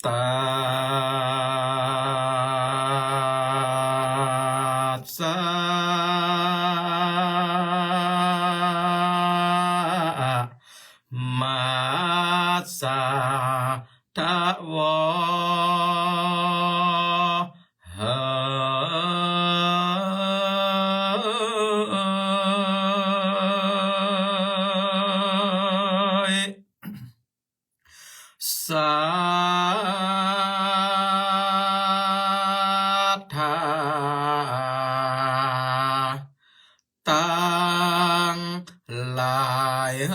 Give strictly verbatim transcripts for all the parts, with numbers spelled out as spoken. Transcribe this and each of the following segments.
ตัสสะ มะสะ ทะวอ เหย สัตถา ตังหลายเห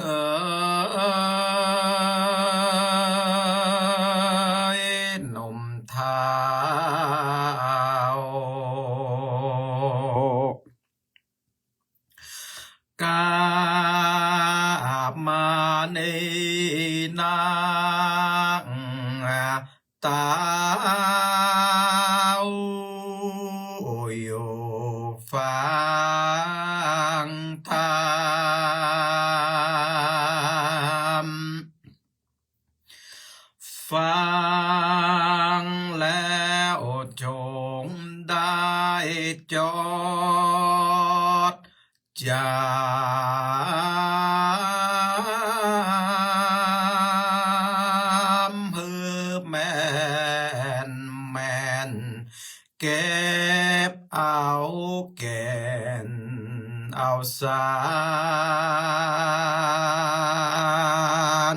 ย หนุ่มเฒ่า กามาเนนะ เฒ่าอยู่ฟังธรรม ฟังแล้วจงได้จด จ๋ำหื้อแม่นแม่น เก็บเอาแก่นเอาสา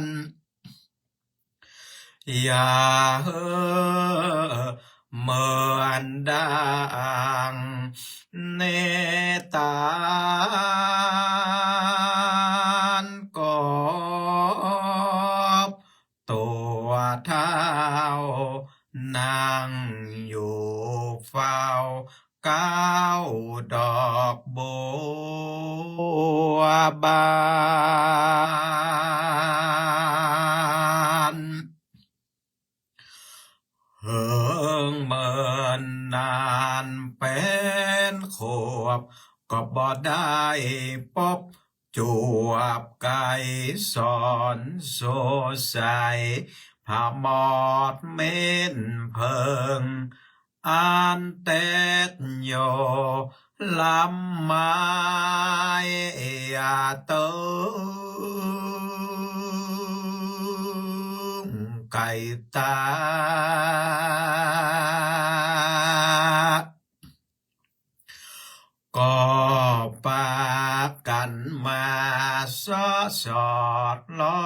ร อย่าหื้อเหมือนดังเนตานกบ ตั๋วเฒ่านั่งอยู่เฝ้า เก๊าดอกบัวบาน เหิงเมินนานเป๋นขวบ ก็บ่ได้ปบ จวบไกสรสดใส ผะหมอดเม้นเผิง อันเต็ดโย ลำไม้ยาตึงไก่ตา ก็ปากั๋นมาเซาะสอดร้อ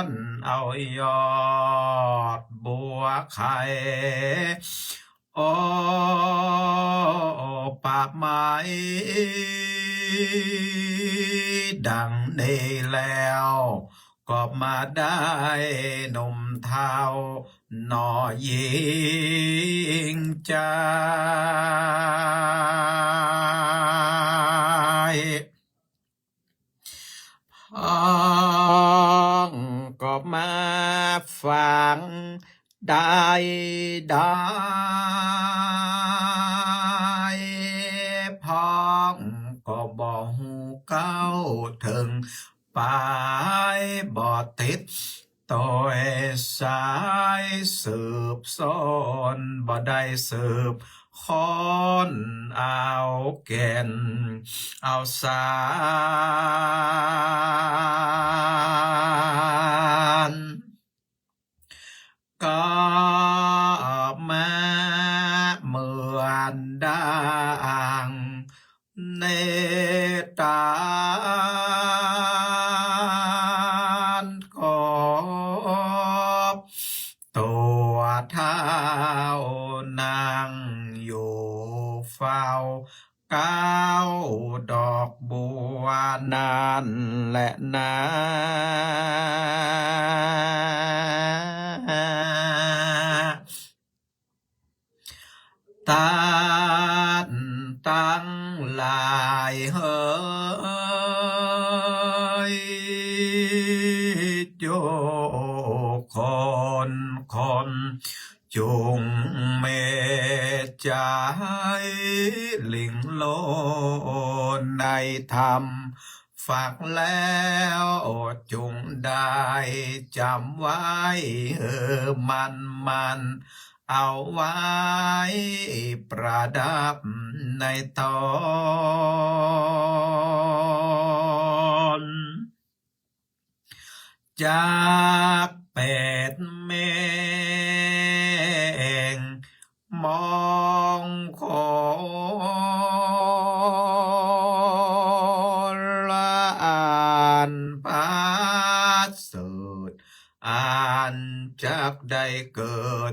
นเอายอดบัวไข่ โอ้ ปะไม้ ดังนี้แล้ว ก็มาได้หนุ่มเฒ่า หน่อหญิงชาย พ่องก็มาฟังได้ได้ พ่องก็บ่ฮู้เก๊าเถิง ไปบ่ติด โตยสายสืบสน บ่ได้สืบค้นเอาแก่นเอาสาร ก็มาเหมือนดัง เนตานกบ ตั๋วเฒ่านั่งอยู่เฝ้า เก๊าดอกบัวนั้นแหละนา ต้านตังหลายเหย จุคนคน จุ่งเมตใจ๋ ลิ่งโลในธรรม ฝากแล้วจุ่งได้จ๋ำไว้หื้อมั่นๆ เอาไว้ประดับในต๋อน จักเป๋นเม็งมงคลอันประเสริฐ อันจักได้เกิด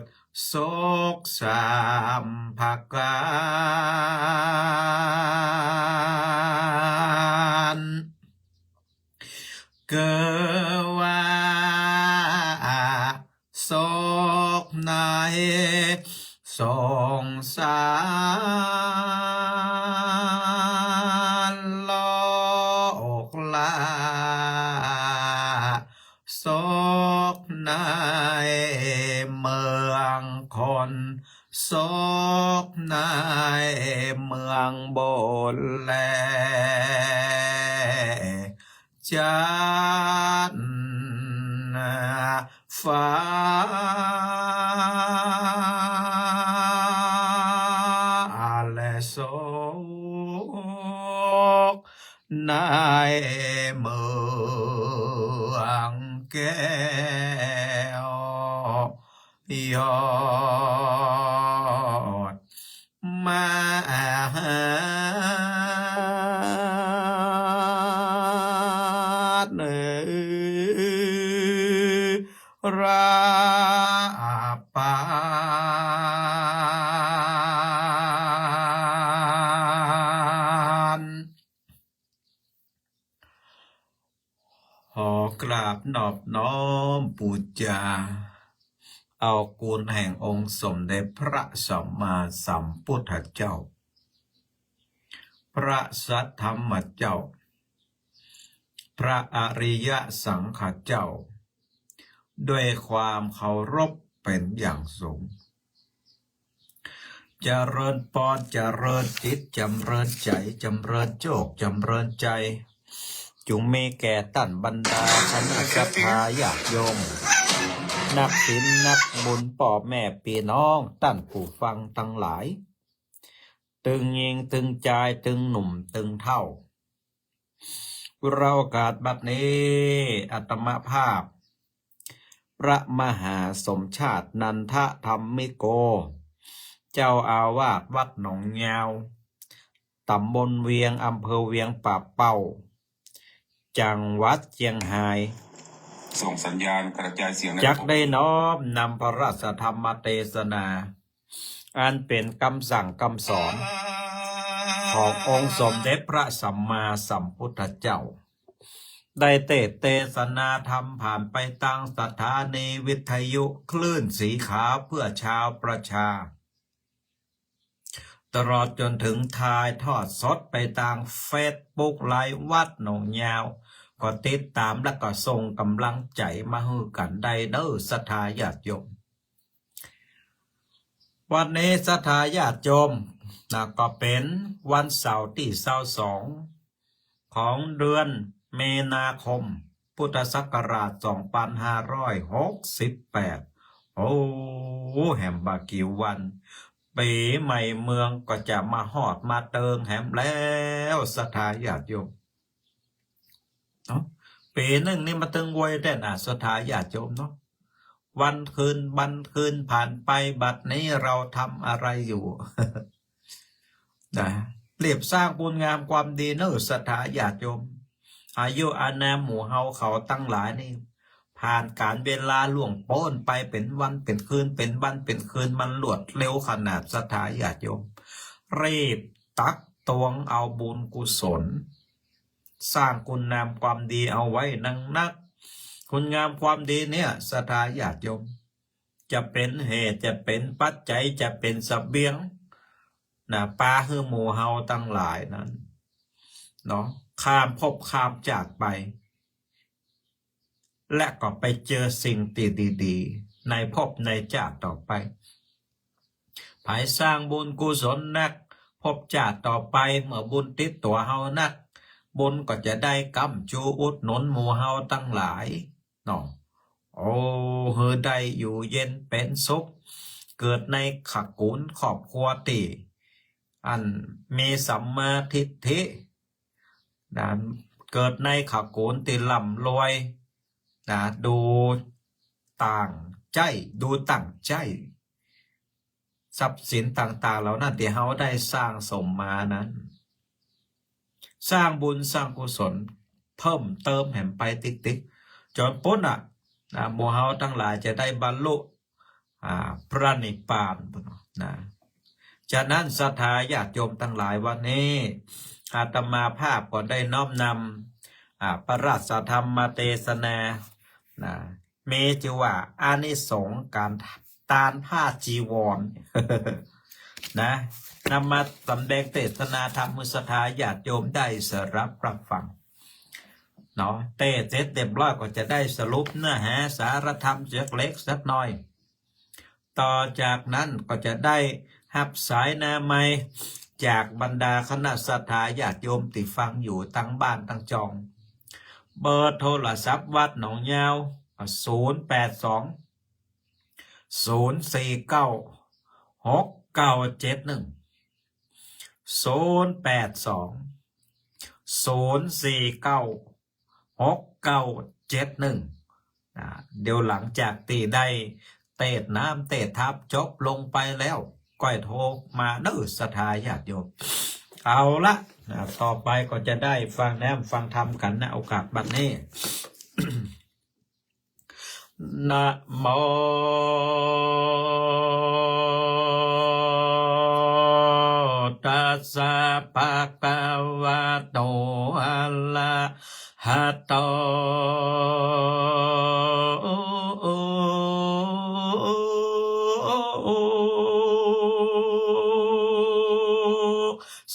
สุขสามประก๋าน คือว่าสุขในสงสารโลกลา สุขในเมืองคน สุขในเมืองบนแล จั๊นฟ้า และสุขในเมืองแก้ว ยอดมหาด เออ ราปาน ขอกราบนอบน้อมปู๋จา เอาคุณแห่งองค์สมเด็จพระสัมมาสัมพุทธเจ้า พระสัทธรรมเจ้า พระอริยสังฆเจ้า ด้วยความเคารพเป๋นอย่างสูง จ๋ำเริญปอน จ๋ำเริญจิต จ๋ำเริญใจ๋ จ๋ำเริญโจค จ๋ำเริญใจ๋ จุ่งมีแก่ต้านบรรดาคณะศรัทธาญาติโยม นักศีลนักบุญ ป้อแม่ปี้น้อง ต้านผู้ฟังตังหลาย ตึงญิงตึงจาย ตึงหนุ่มตึงเฒ่า เล่าโอกาสบัดนี้ อาตมาภาพ พระมหาสมชาติ นันทธรรมิโก เจ้าอาวาสวัดหนองยาว ต๋ำบลเวียง อำเภอเวียงป่าเป้า จังหวัดเจียงฮาย ส่งสัญญาณกระจายเสียงใน จักได้น้อมนำพระราชธรรมเตสนา อันเป๋นกำสั่งกำสอน ขององค์สมเด็จพระสัมมาสัมพุทธเจ้า ได้เตสน์เตสนาธรรมผ่านไปตางสถานีวิทยุคลื่นสีขาวเพื่อชาวประชา ตลอดจ๋นเถิงถ่ายทอดสดไปตางเฟซบุ๊กไลฟ์วัดหนองยาว ก็ติดต๋ามแล้วก็ส่งก๋ำลังใจ๋มาหื้อกั๋นได้เน่อศรัทธาญาติโยม วันนี้ศรัทธาญาติโยมนะ ก็เป๋นวันเสาร์ตี้ซาวสอง ของเดือนมีนาคม พุทธศักราชสองปันห้าร้อยหกสิบแปด โอ้ แหมบ่กี่วัน ปี๋ใหม่เมืองก็จะมาฮอดมาเติงแหมแล้ว ศรัทธาญาติโยม เนาะ ปี๋นึ่งนี่มาเติงไวแต๊น่ะ ศรัทธาญาติโยมเนาะ วันคืน วันคืนผ่านไป บัดนี้เราทำอะไรอยู่ นะ รีบสร้างบุญงามความดีเน่อศรัทธาญาติโยม อายุอานามหมู่เฮาเขาตังหลายนี่ ผ่านก๋าลเวลาล่วงป๊นไปเป๋นวันเป๋นคืน เป๋นวันเป๋นคืน มันรวดเร็วขนาด ศรัทธาญาติโยม รีบตักตวงเอาบุญกุศล สร้างคุณงามความดีเอาไว้นักๆ คุณงามความดีเนี่ย ศรัทธาญาติโยม จะเป๋นเหตุ จะเป๋นปัจจัย จะเป๋นเสบียง นะ ปาหื้อหมู่เฮาตังหลายนั้น เนาะ ข้ามภพข้ามจาติไป และก็ไปเจอสิ่งตี้ดีๆ ในภพในจาติต่อไป ใผสร้างบุญกุศลนัก ภพจาติต่อไปเมื่อบุญติดตั๋วเฮานัก บุญก็จะได้ก้ำจูอุดหนุนหมู่เฮาตังหลายเนาะ โอ้ หื้อได้อยู่เย็นเป๋นสุข เกิดในขกูลครอบครัวตี้ อันมีสัมมาทิฏฐิ นะ เกิดในขกูลตี้ร่ำรวย นะ ดูตั้งใจ๊ ดูตั้งใจ๊ ทรัพย์สินต่างๆ เหล่านั้นตี้เฮาได้สร้างสมมานั้น สร้างบุญสร้างกุศลเพิ่มเติมแหมไปติ๊กๆ จ๋นปุ้นน่ะ นะ หมู่เฮาตังหลายจะได้บรรลุ อ่า พระนิพพานปุ้นนะ ฉะนั้นศรัทธาญาติโยมตังหลาย วันนี้อาตมาภาพก็ได้น้อมนำ อ่า พระราชธรรมเตสนา นะ มีจื้อว่าอานิสงส์ก๋านตานผ้าจีวร นะ นำมาสำแดงเตสนาธรรมหื้อศรัทธาญาติโยมได้สดับรับฟัง เนาะ เตสเสร็จเรียบร้อยก็จะได้สรุปเนื้อหาสาระธรรมสักเล็กสักน้อย ต่อจากนั้นก็จะได้ฮับสายหน้าไมค์จากบรรดาคณะศรัทธาญาติโยมตี้ฟังอยู่ตังบ้านตังจอง เบอร์โทรศัพท์วัดหนองยาว ศูนย์แปดสอง ศูนย์สี่เก้า หกเก้าเจ็ดหนึ่ง ศูนย์แปดสอง ศูนย์สี่เก้า หกเก้าเจ็ดหนึ่ง อ่า เดี๋ยวหลังจากตี้ได้เตสน้ำเตสธรรมจบลงไปแล้ว ก้อยโทรมาเน้อศรัทธาญาติโยม เอาละ อ่า ต่อไปก็จะได้ฟังน้ำฟังธรรมกั๋นนะ โอกาสบัดนี้ นะโมตัสสะ ภะคะวะโต อะระหะโต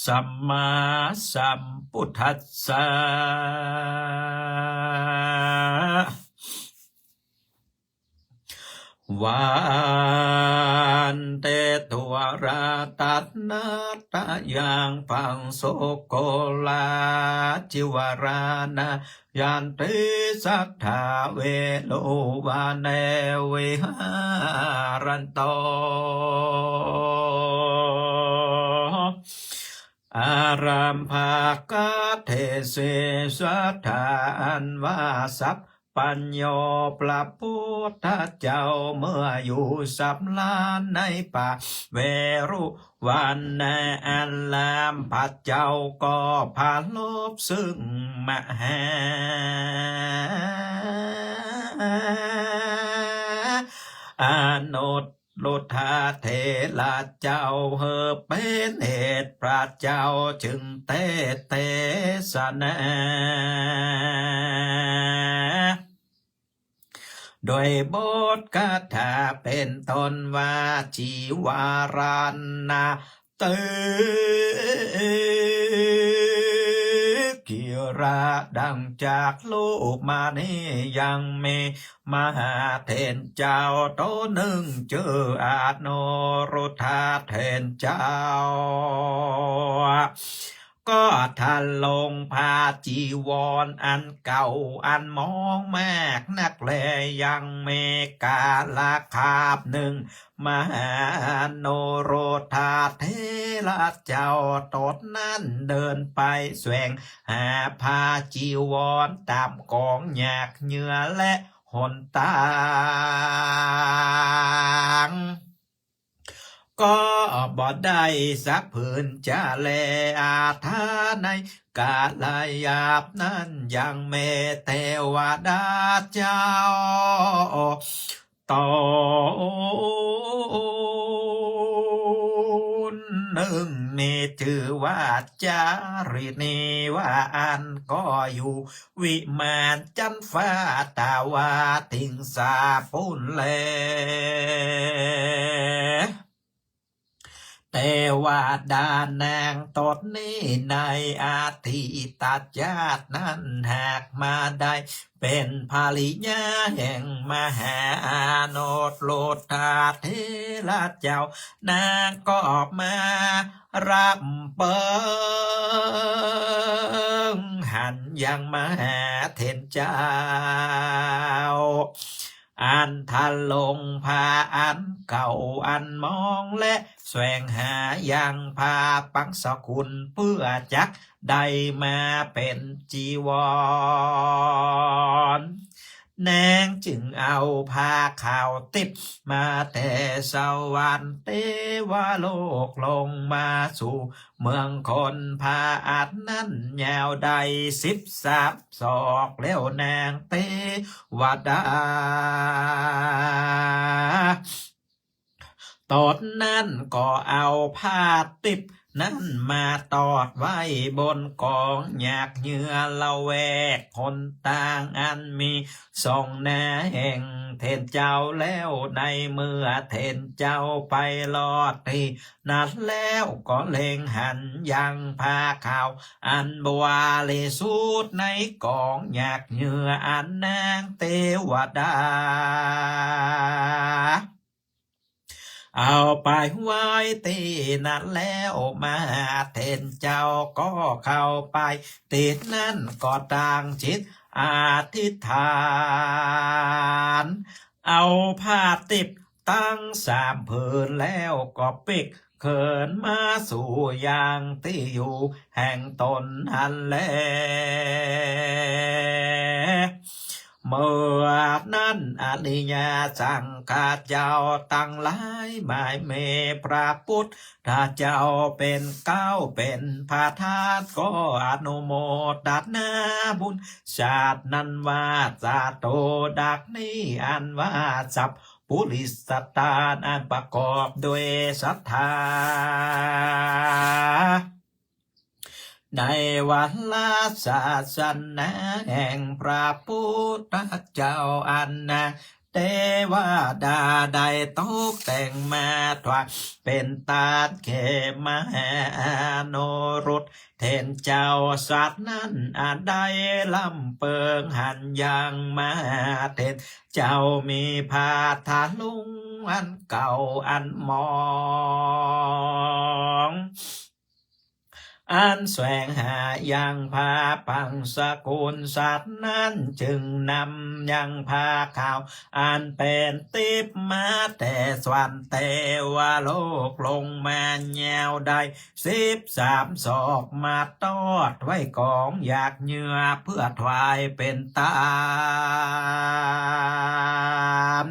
สัมมาสัมพุทธัสสะ วันเต ตุวาราตัสสะ นะตะยัง ปัสสุ โก รา จิวารา นะ ยันติ สัตถา เว รุ วะ เน วิหารันโต อารัมภะกะเท เส สัตถา อันว่าสัพพัญญูพระพุทธเจ้าเมื่ออยู่สำราญในป่าเวรุวันนาอาราม พระเจ้าก็ปรารภซึ่งมหาอนุ รุทธะเถระเจ้า หื้อเป๋นเหตุพระเจ้าจึงเตสน์เตสนา โดยบทคาถาเป๋นต้นว่า จีวารานะ ติ กิระ ดังจักลูกมานี้ยังมีมหาเถรเจ้าต๋นนึ่งจื้ออนุรุทธะเถรเจ้า ก็ทรงผ้าจีวรอันเก่าอันมองมากนักแล ยังมีกาละคาบหนึ่ง มหาอนุรุทธะเถระเจ้าต๋นนั้นเดินไปแสวงหาผ้าจีวรต๋ามก๋องหยากเหยื่อและหนตาง ก็บ่ได้สักผืนจะแล อาถาในกาละยาบนั้นยังมีเตวดาเจ้า ต๋นนึ่งมีจื้อว่าจาริณี ว่าอั้น ก็อยู่วิมานจั๊นฟ้าตะวาติงสาปู้นแล เตวดานางต๋นนี้ในอดีตจาตินั้นหากมาได้เป๋นภริยาแห่งมหาอนุรุทธะเถระเจ้า นางก็มาร่ำเปิง หันยังมหาเถรเจ้า อันทรงผ้าอันเก่าอันมอง และแสวงหายังผ้าปังสกุล เปื้อจักได้มาเป๋นจีวร นางจึงเอาผ้าขาวติ๊บมาแต่สวรรค์เตวโลก ลงมาสู่เมืองคน ผ้าอันนั้นยาวได้สิบสามศอก แล้วนางเตวดา ต๋นนั้นก็เอาผ้าติ๊บนั้นมาตอดไว้บนก๋องหยากเหยื่อ ละแวกหนตางอันมีส่องหน้าแห่งเถรเจ้าแล้ว ในเมื่อเถรเจ้าไปรอดตี้นั้นแล้ว ก็เล็งหันยังผ้าขาวอันบริสุทธิ์ในก๋องหยากเหยื่ออันนางเตวดา เอาไปไว้ตี้นั้นแล้ว มหาเถรเจ้าก็เข้าไปตี้นั้น ก็ตั้งจิตอธิษฐาน เอาผ้าติ๊บตึงสามผืน แล้วก็ปิ๊กเขินมาสู่ยังตี้อยู่แห่งต๋นนั้นแล เมื่อนั้นอริยสังฆะเจ้าตังหลาย หมายเมตตาพระพุทธเจ้าเป๋นเก๊าเป๋นประธาน ก็อนุโมทนาบุญชาตินั้นว่า ชาติดักนี้อันว่าสัพ ปุริสตานอันประกอบด้วยศรัทธา ในวรศาสนาแห่งพระพุทธเจ้า อันนางเตวดาได้ตกแต่งมาถวายเป๋นตานแก่มหาอนุรุทธ เถรเจ้าสัตว์นั้นอันได้ลำเปิงหันยังมหาเถรเจ้ามีผ้าทะลุงอันเก่าอันมอง อันแสวงหายังผ้าปังสกุล สัตว์นั้นจึงนำยังผ้าขาวอันเป๋นติ๊บมาแต่สวรรค์เตวโลก ลงมายาวได้ สิบสามศอกมาตอดไว้ก๋องหยากเหยื่อ เพื่อถวายเป๋นตาน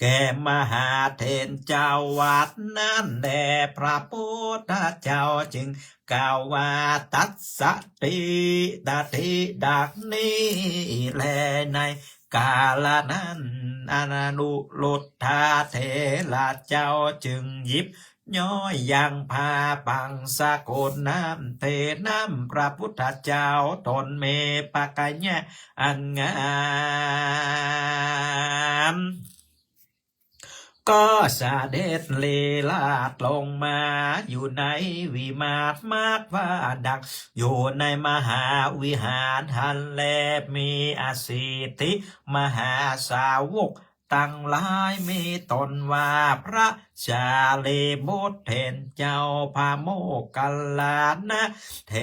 แก่มหาเถรเจ้า บัดนั้นแล พระพุทธเจ้าจึงกล่าวว่า ตัสสะติตติ ดังนี้แล ใน กาละนั้น อนุรุทธะเถระเจ้าจึงหยิบย้อยยังผ้าปังสกุลนั้น เทน้ำพระพุทธเจ้าต๋นมีพระกัญญาอันงาม ก็เสด็จลีลาดลงมาอยู่ในวิมาน มากว่าดังอยู่ในมหาวิหารหั้นแล มีอสิทธิมหาสาวกตังหลาย มีต๋นว่าพระสารีบุตรเถรเจ้า พระโมคคัลลานะเถ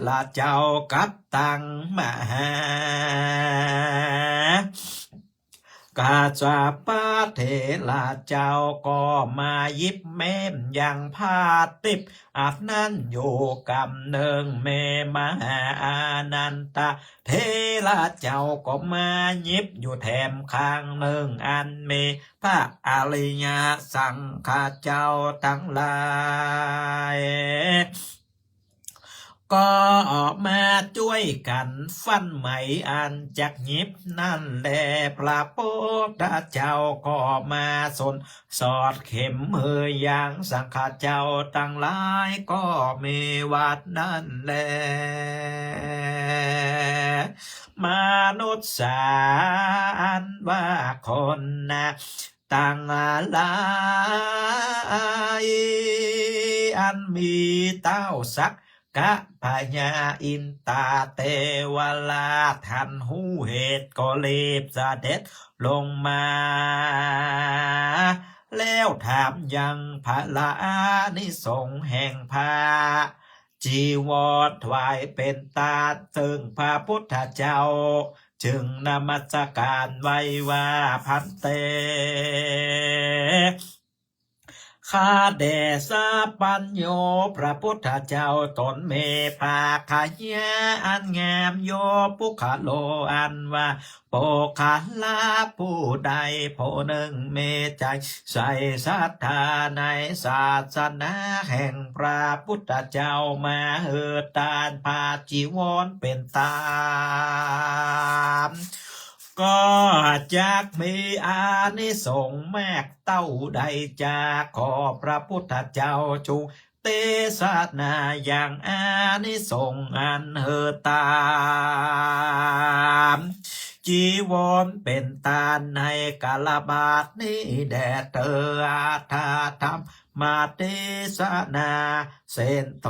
ระเจ้า กับตังมหา กัสสปะเถระเจ้าก็มาหยิบแม้มยังผ้าติ๊บอันนั้นอยู่กำนึ่ง แม้มหาอานันทะเถระเจ้าก็มาหยิบอยู่แถมข้างนึ่ง อันมีพระอริยสังฆะเจ้าตังหลาย ก็ออกมาจ้วยกั๋นฟั่นไหมอันจักหยิบนั้นแล พระพุทธเจ้าก็มาสนสอดเข็มหื้อยังสังฆะเจ้าตังหลาย ก็มีบัดนั้นแล มนุษย์สาอันว่าคนนะ ตังหลาย อันมีเต๊าสักกะพญาอินตาเตวราชหันฮู้เหตุก็รีบเสด็จลงมา แล้วถามยังพระอานิสงส์แห่งพระ จีวรถวายเป๋นตาน ซึ่งพระพุทธเจ้า จึงนมัสก๋านไหว้ว่า ภันเต ข้าแต่สัพพัญญู พระพุทธเจ้าต๋นมีพระกายะอันงามอยู่ ปุคคโลอันว่า ปุคคละผู้ใดผู้นึ่งมีใจ๋ใส่ศรัทธาในศาสนาแห่งพระพุทธเจ้า มาหื้อตานผ้าจีวรเป๋นตาน ก็จักมีอานิสงส์มากเต้าใด จะขอพระพุทธเจ้าจุงเตสนายังอานิสงส์อันหื้อตาน จีวรเป๋นตานในก๋าละบาดนี้แด่เตอ อัตถะธรรมเตสนา เสนโต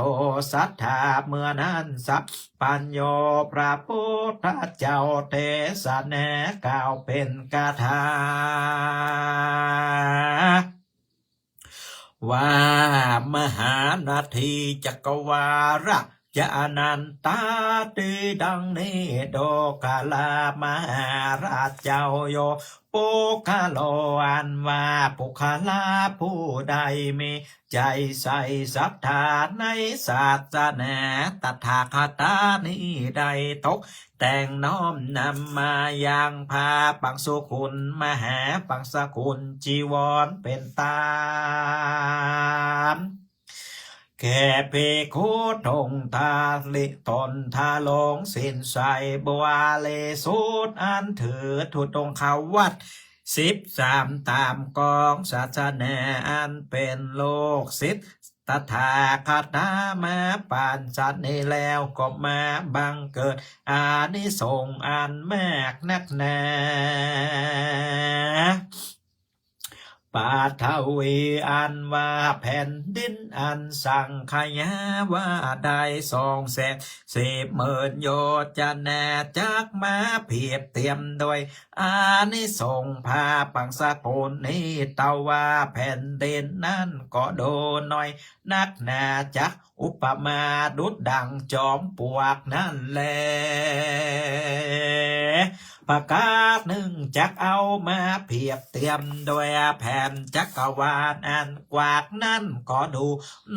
สัตถา เมื่อนั้นสัพพัญญูพระพุทธเจ้าเตสนากล่าวเป๋นคาถา ว่ามหานาทีจักรวาละจะอนันตา ตี้ดังนี้ ดูกรา มหาราชเจ้าโย ปุคคโลอันว่าปุคคละผู้ใดมีใจ๋ใส่ศรัทธาในศาสนาตถาคตานี้ได้ตกแต่งน้อมนำมายังพระปังสุกุล มหาปังสุกุลจีวรเป๋นตาน แก่ภิกขุสงฆ์ทาริตนทาลงศีลใสบริสุทธิ์ อันถือธุดงควัตรสิบสามต๋ามกองศาสนา อันเป๋นลูกศิษย์ตถาคตามาปานฉันนี้แล้ว ก็มาบังเกิดอานิสงส์อันมากนักหนา ปฐวีอันว่าแผ่นดิน อันสังขยาว่าได้สองแสนสิบหมื่นโยชนา จักมาเปรียบเตียมโดยอานิสงส์พระปังสุกุลนี้ เต้าว่าแผ่นดินนั้นก็ดูน้อยนักหนา จักอุปมาดุจดังจอมปลวกนั้นแล ประการนึ่งจักเอามาเปรียบเตียมโดยแผ่นจักรวาลอันกว้างนั้นก็ดู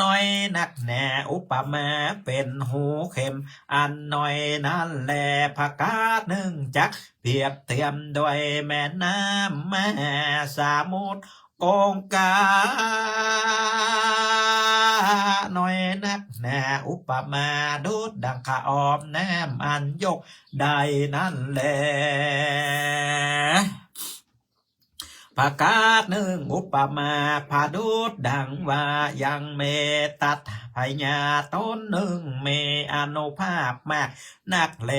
น้อยนักหนา อุปมาเป๋นฮูเข็มอันน้อยนั้นแล ประการนึ่งจักเปรียบเตียมโดยแม่น้ำมหาสมุทร กงกาน้อยนักหนา อุปมาดุจดังขะออมน้ำอันยกได้นั้นแล ประการนึ่งอุปมาประดุจดังว่ายังมีตั๊ดพญาต๋นนึ่ง มีอานุภาพมาก นักแล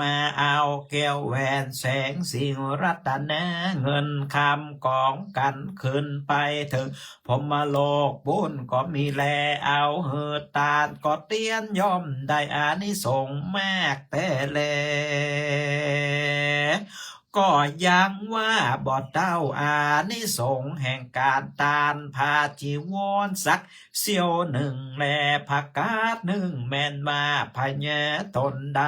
มาเอาแก้วแหวนแสงสีรัตนาเงินคำก๋องกั๋นขึ้นไปเถิงพรหมโลกปู้นก็มีแล เอาหื้อตานก็เตียนย่อมได้อานิสงส์มากแต๊แล ก็ยังว่าบ่เต้าอานิสงส์แห่งก๋านตานผ้าจีวรสักเสี้ยวนึ่งแล ประการนึ่งแม่นว่าพญาต๋นใด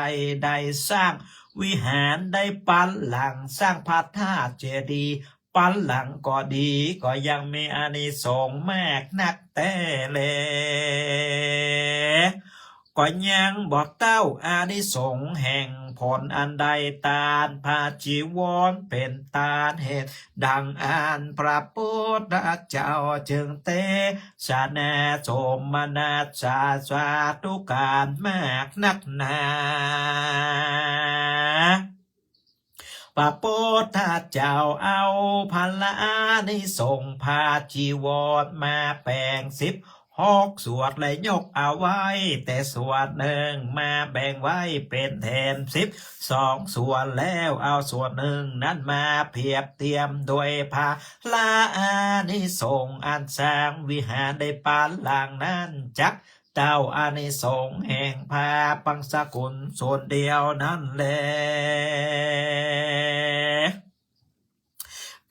ได้สร้างวิหาร ได้ปันหลังสร้างพระธาตุเจดีย์ ปันหลังก็ดี ก็ยังมีอานิสงส์มากนักแต๊แล ก็ยังบ่เต้าอานิสงส์แห่งผลอันได้ตานผ้าจีวรเป๋นตานเหตุดังอั้น พระพุทธเจ้าจึงเตสนาโสมนัสสาสาธุการมากนักหนา พระพุทธเจ้าเอาผละอานิสงส์ผ้าจีวรมาแป๋งสิบหกส่วน และยกเอาไว้แต่ส่วนนึ่งมาแบ่งไว้เป๋นแถมสิบสองส่วน แล้วเอาส่วนนึ่งนั้นมาเปรียบเตียมโดยผละอานิสงส์อันสร้างวิหารได้ปันหลังนั้น จัก เต้าอานิสงส์แห่งผ้าปังสกุลส่วนเดียวนั้นแล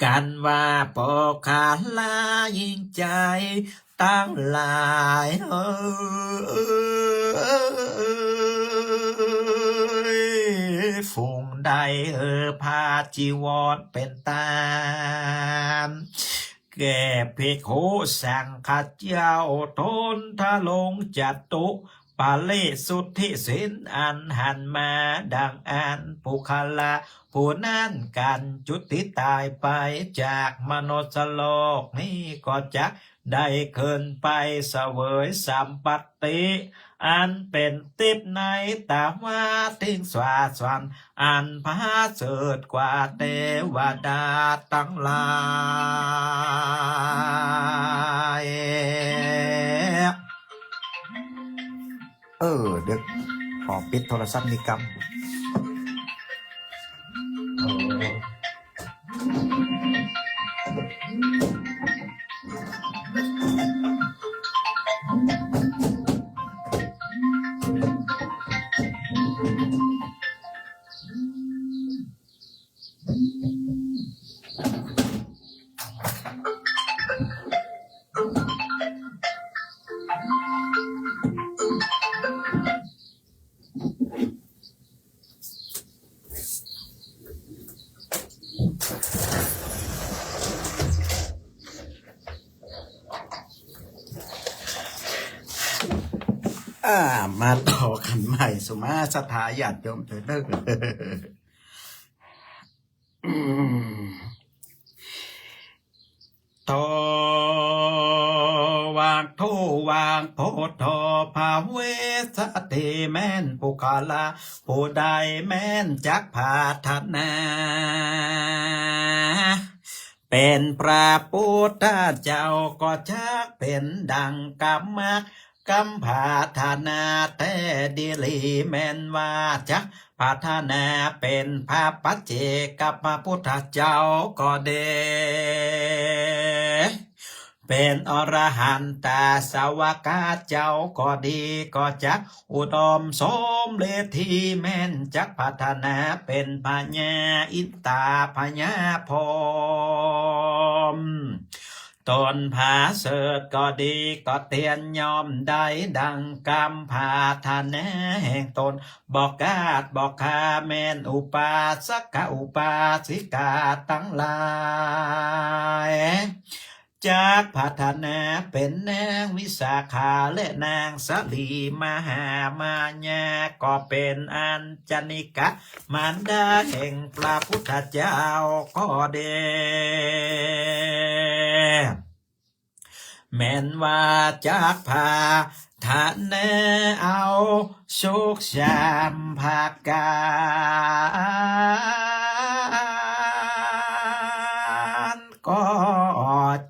กันว่าปุคคละหญิงชายตังหลายเอ๋ย เอ่ย ฝูงใด เอ่อ ผ้าจีวรเป๋นตาน แก่ภิกขุสังฆะเจ้า ตนทรงจตุปาริสุทธิศีล อันหันมาดังอั้น ปุคคละ ผู้นั้น กั๋นจุติต๋ายไปจากมนุสสโลกนี้ ก็จักได้ขึ้นไปเสวยสัมปัตติ อันเป๋นทิพย์ในตาวาทิงสาสวรรค์ อันผาเสริฐกว่าเตวดาตังหลาย เออ เดี๋ยวขอปิดโทรศัพท์นี้ก่ำ อ่า มาต่อกั๋นใหม่ สุมาศรัทธาญาติโยมเถิดเด้อ อืม โต วักโธ วักโพโธ ภเวสสะติ แม่นปุคคละ ผู้ใดแม่นจักปรารถนา เป๋นพระปุทธเจ้า ก็จักเป๋นดังกำมัก กำปรารถนาแต๊ดีหลี แม่นว่าจักปรารถนาเป๋นพระปัจเจกพระพุทธเจ้าก็ดี เป๋นอรหันตสาวกเจ้าก็ดี ก็จักอุดมสมฤทธิ แม่นจักปรารถนาเป๋นพญาอินทาพญาพรหม ต๋นผาเสริฐก็ดี ก็เตียนย่อมได้ดังกำปรารถนาแห่งต๋น บ่ขาดบ่คา แม่นอุปาสกอุปาสิกาตังหลาย จักปรารถนาเป๋นนางวิสาขาและนางสลีมหามายา ก็เป๋นอัญชลิกะ มารดาแห่งพระพุทธเจ้าก็ดี แม่นว่าจักปรารถนาเอาสุขสามประก๋าน ก็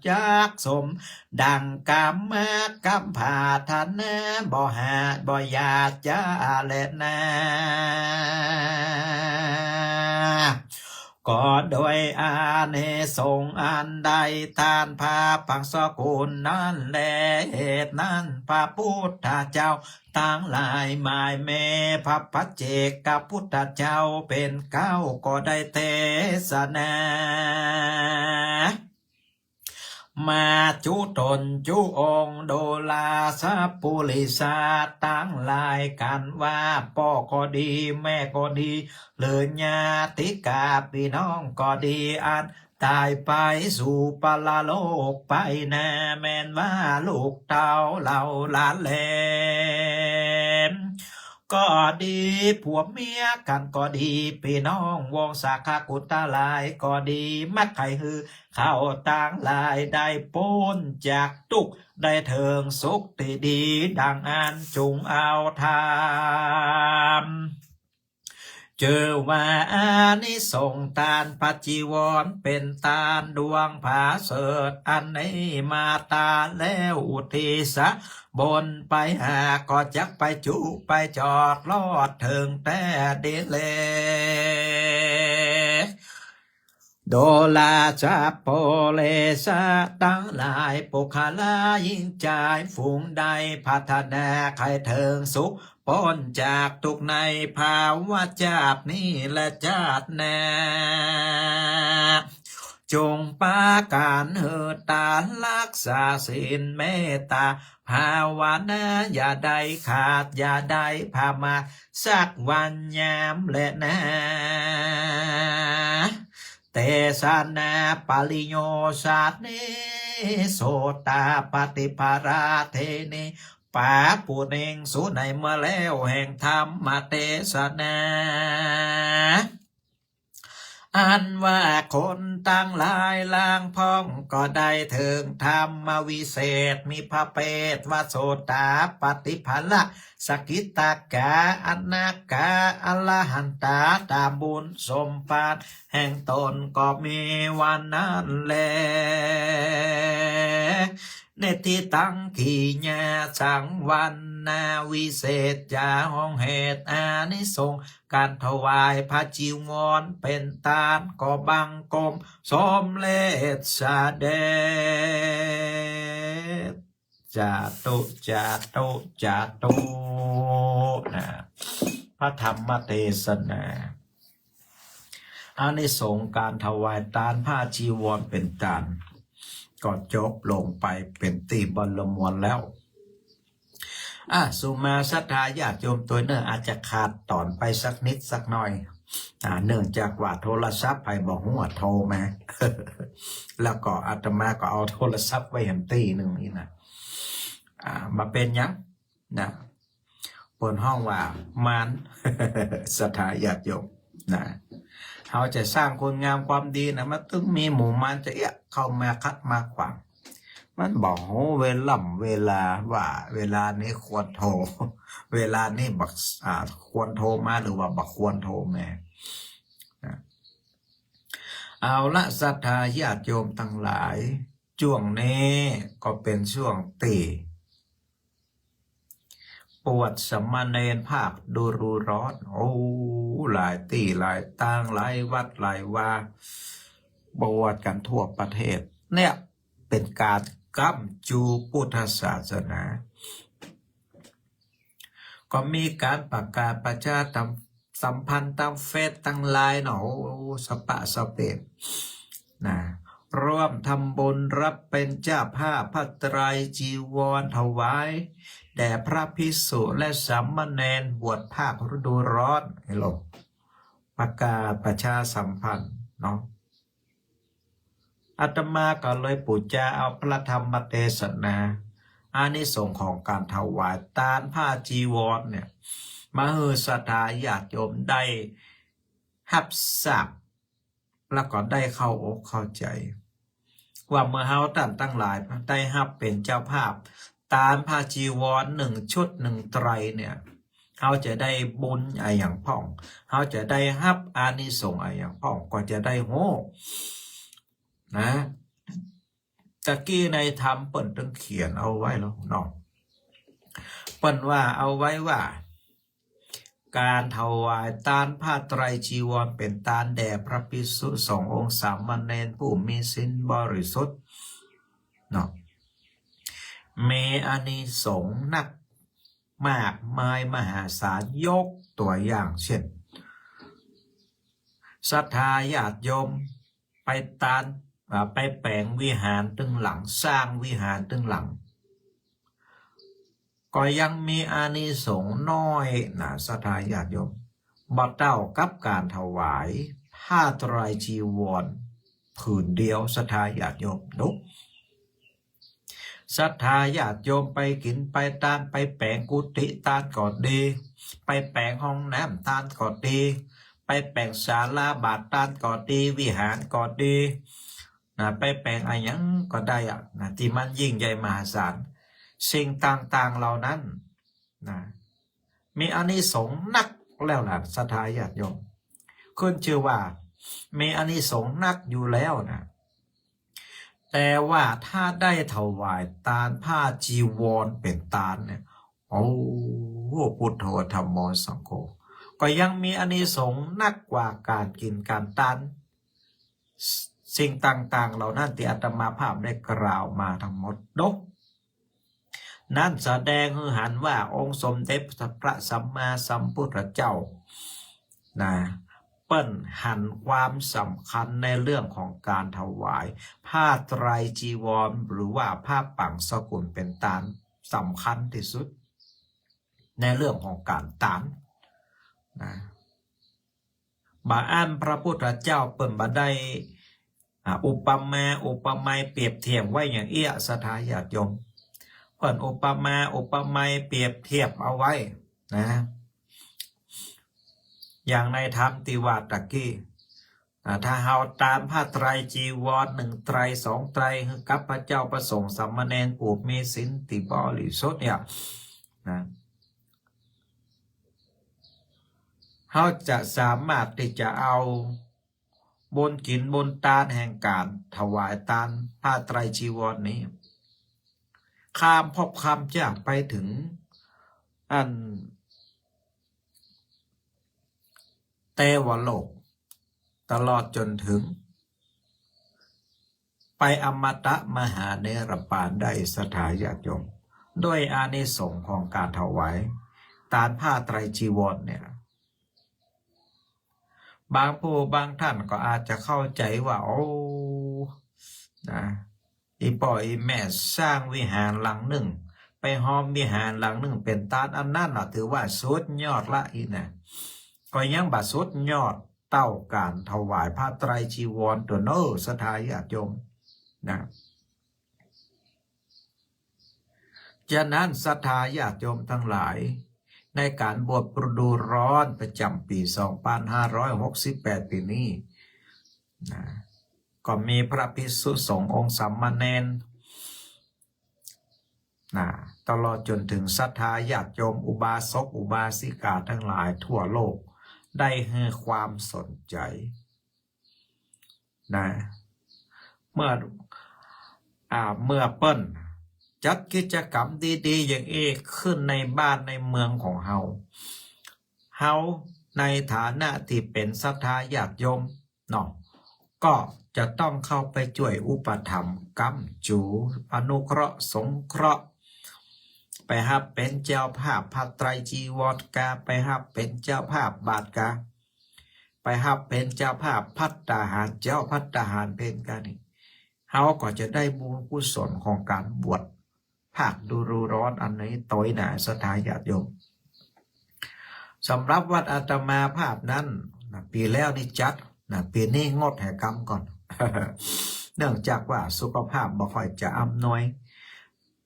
จักสมดังกำมัก กำปรารถนา บ่หา บ่อยากจะแลนา ก็โดยอานิสงส์อันได้ต้านพระปังสกุลนั้นแล เหตุนั้นพระพุทธเจ้าตังหลาย หมายแม้พระปัจเจกพุทธเจ้าเป๋นเก๊า ก็ได้เตสนา มาจุต๋นจุองค์ ดูราสัปปุริสะตังหลายกั๋นว่า ป้อก็ดี แม่ก็ดี หรือญาติกาปี้น้องก็ดี อันต๋ายไปสู่ปรโลกไปนา แม่นว่าลูกเต้าเหล่าหลานแหลม ก็ดี ผัวเมียกั๋นก็ดี ปี้น้องวงศาคากุฏหลายก็ดี มักใค่หื้อเขาตังหลายได้ป๊นจากตุ๊กข์ ได้เถิงสุขตี้ดีดังอั้น จุ่งเอาธรรม จื้อว่าอานิสงส์ต้านพระจีวรเป๋นตานดวงผาเสริฐอันนี้มาต๋าแล้ว อุทิศบนไปหา ก็จักไปจุไปจอดรอดเถิงแต๊ดีแล ดูราสัปปุริสะตังหลาย ปุคคละหญิงจายฝูงใด ปรารถนาใค่เถิงสุข ป๊นจากตุ๊กข์ในภวชาตินี้และชาติหน้า จงปากั๋นหื้อตานรักษาศีลเมตต๋าภาวนา อย่าได้ขาด อย่าได้ประมาทสักวันยามแลนา เตสะนา ปริโยชเน โสตาปัตติปะราเทเน ปาปุเณงสุ ในเมื่อแล้วแห่งธรรมเตสนา อันว่าคนตังหลายลางพ่องก็ได้เถิงธรรมวิเศษ มีพระเปตว่าโสตาปัตติผละ สกิตากา อนากา อรหันตา ต๋ามบุญสมภารแห่งต๋นก็มีวันนั้นแล เนตถิตังกิญญาสังวัณณา วิเศษจ๋าห้องเหตุอานิสงส์ ก๋านถวายพระจีวรเป๋นตาน ก็บังคมสมเร็จเสด็จ สาธุ สาธุ สาธุ นะ พระธรรมเตสนา อานิสงส์ก๋านถวายตานผ้าจีวรเป๋นตาน ก็จบลงไปเป๋นตี้เรียบร้อยแล้ว อ่ะ สุมาศรัทธาญาติโยมตวยเน่อ อาจจะขาดต๋อนไปสักนิดสักหน่อย อ่า เนื่องจากว่าโทรศัพท์ใผบ่ฮู้ว่าโทรมา แล้วก็อาตมาก็เอาโทรศัพท์ไว้หั้นตี้นึ่งนี่นะ อ่า บ่เป๋นหยังนะ เปิ้นฮ้องว่ามาน ศรัทธาญาติโยมนะ เฮาจะสร้างคุณงามความดีนะ มันตึงมีหมู่มารจะเอี้ยะเข้ามาขัดมาขวาง มันบ่ฮู้เวล่ำเวลาว่าเวลานี้ควรโทร เวลานี้บ่ อ่า ควรโทรมาหรือว่าบ่ควรโทรมานะ เอาละ ศรัทธาญาติโยมตังหลาย จ้วงนี้ก็เป๋นจ้วงตี้ บวชสามเณรภาคฤดูร้อน โอ้ หลายตี้หลายตาง หลายวัดหลายวา บวชกั๋นทั่วประเทศ เนี่ย เป๋นก๋านก้ำจูพุทธศาสนา ก็มีก๋านประกาศประชาสัมพันธ์ต๋ามเฟซต๋ามไลน์เนาะ โอ้ สะปะสะเปะนะ ร่วมทำบุญรับเป๋นเจ้าภาพผ้าไตรจีวรถวายแด่พระภิกษุและสามเณรบวชภาคฤดูร้อน ไอ้โลก ประกาศประชาสัมพันธ์เนาะ อาตมาก็เลยปู๋จาเอาพระธรรมเตสนา อานิสงส์ของก๋านถวายตานผ้าจีวรเนี่ย มาหื้อศรัทธาญาติโยมได้ฮับทราบ แล้วก็ได้เข้าอกเข้าใจ๋ ว่าเมื่อเฮาต้านตังหลายได้ฮับเป๋นเจ้าภาพตานผ้าจีวรนึ่งชุดนึ่งไตรเนี่ย เฮาจะได้บุญอะหยังพ่อง เฮาจะได้ฮับอานิสงส์อะหยังพ่อง ก็จะได้ฮู้นะ ตะกี้ในธรรมเปิ้นตึงเขียนเอาไว้แล้วเนาะ เปิ้นว่าเอาไว้ว่า ก๋านถวายตานผ้าไตรจีวรเป๋นตานแด่พระภิกษุสององค์ สามเณรผู้มีศีลบริสุทธิ์เนาะ มีอานิสงส์นัก มากมายมหาศาล ยกตั๋วอย่างเช่น ศรัทธาญาติโยมไปตาน อ่า ไปแป๋งวิหารตึงหลัง สร้างวิหารตึงหลัง ก็ยังมีอานิสงส์น้อยนะ ศรัทธาญาติโยม บ่เต้ากับก๋านถวายผ้าไตรจีวรผืนเดียว ศรัทธาญาติโยม ดู ศรัทธาญาติโยมไปกิ๋นไปตาน ไปแป๋งกุฏิตานก็ดี ไปแป๋งห้องน้ำตานก็ดี ไปแป๋งศาลาบาตรตานก็ดี วิหารก็ดีนะ ไปแป๋งอะหยังก็ได้อะนะ ตี้มันยิ่งใหญ่มหาศาล สิ่งต่างๆ เหล่านั้นนะ มีอานิสงส์นักแล้วนะ ศรัทธาญาติโยม ขึ้นชื่อว่ามีอานิสงส์นักอยู่แล้วนะ แต่ว่าถ้าได้ถวายตานผ้าจีวรเป๋นตานเนี่ย โอ้ พุทโธ ธัมโม สังโฆ ก็ยังมีอานิสงส์นักกว่าก๋านกิ๋นก๋านตาน สิ่งต่างๆ เหล่านั้นตี้อาตมาภาพได้กล่าวมาทั้งหมดเนาะ นั้นแสดงหื้อหันว่าองค์สมเด็จพระสัมมาสัมพุทธเจ้านะ เป ปิ้นหันความสำคัญในเรื่องของก๋านถวายผ้าไตรจีวร หรือว่าผ้าปั๋งสกุลเป๋นตานสำคัญตี้สุด ในเรื่องของก๋านตานนะ บ่าอั้นพระพุทธเจ้าเปิ้นบ่ได้ อ่า อุปมา อุปไมยเปรียบเทียบไว้อย่างอี้ ศรัทธาญาติโยม เปิ้นอุปมา อุปไมยเปรียบเทียบเอาไว้นะ อย่างในธรรมตี้ว่าตะกี้ อ่า ถ้าเฮาตานผ้าไตรจีวรหนึ่งไตรสองไตร หื้อกับพระเจ้าพระสงฆ์สามเณรผู้มีศีลตี้บริสุทธิ์เนี่ยนะ เฮาจะสามารถตี้จะเอาบุญกิ๋นบุญตานแห่งก๋านถวายตานผ้าไตรจีวรนี้ ข้ามภพข้ามจาติไปเถิงอันเตวโลก ตลอดจ๋นเถิงไปอมตะมหานิรปานได้ ศรัทธาญาติโยม ด้วยอานิสงส์ของก๋านถวายตานผ้าไตรจีวรเนี่ย บางผู้บางท่านก็อาจจะเข้าใจ๋ว่า โอ้ นะ อี่ป้ออี่แม่สร้างวิหารหลังนึ่ง ไปฮอมวิหารหลังนึ่งเป๋นตาน อันนั้นน่ะถือว่าสุดยอดละอี้นะ ก็ยังบ่สุดยอดเต้าก๋านถวายผ้าไตรจีวรตั๋วเน่อ ศรัทธาญาติโยมนะ ฉะนั้นศรัทธาญาติโยมตังหลาย ในก๋านบวชฤดูร้อนประจ๋ำปี๋สองปันห้าร้อยหกสิบแปดปี๋นี้นะ ก็มีพระภิกษุสงฆ์องค์สามเณรนะ ตลอดจ๋นเถิงศรัทธาญาติโยมอุบาสกอุบาสิกาตังหลายทั่วโลก ได้หื้อความสนใจ๋ นะ เมื่อ อ่า เมื่อเปิ้นจัดกิจกรรมดีๆ อย่างอี้ขึ้นในบ้านในเมืองของเฮา เฮาในฐานะตี้เป๋นศรัทธาญาติโยมเนาะ ก็จะต้องเข้าไปจ้วยอุปถัมภ์ก๊ำจู๋ อนุเคราะห์สงเคราะห์ ไปฮับเป๋นเจ้าภาพผ้าไตรจีวรกา ไปฮับเป๋นเจ้าภาพบาตรกา ไปฮับเป๋นเจ้าภาพภัตตาหารเจ๊า ภัตตาหารเพลกานี่ เฮาก็จะได้บุญกุศลของก๋านบวชภาคฤดูร้อนอันนี้ตวยนะ ศรัทธาญาติโยม สำหรับวัดอาตมาภาพนั้นนะ ปี๋แล้วนี่จัดนะ ปี๋นี้งดแหกรรมก่อน เนื่องจากว่าสุขภาพบ่ค่อยจะอำนวย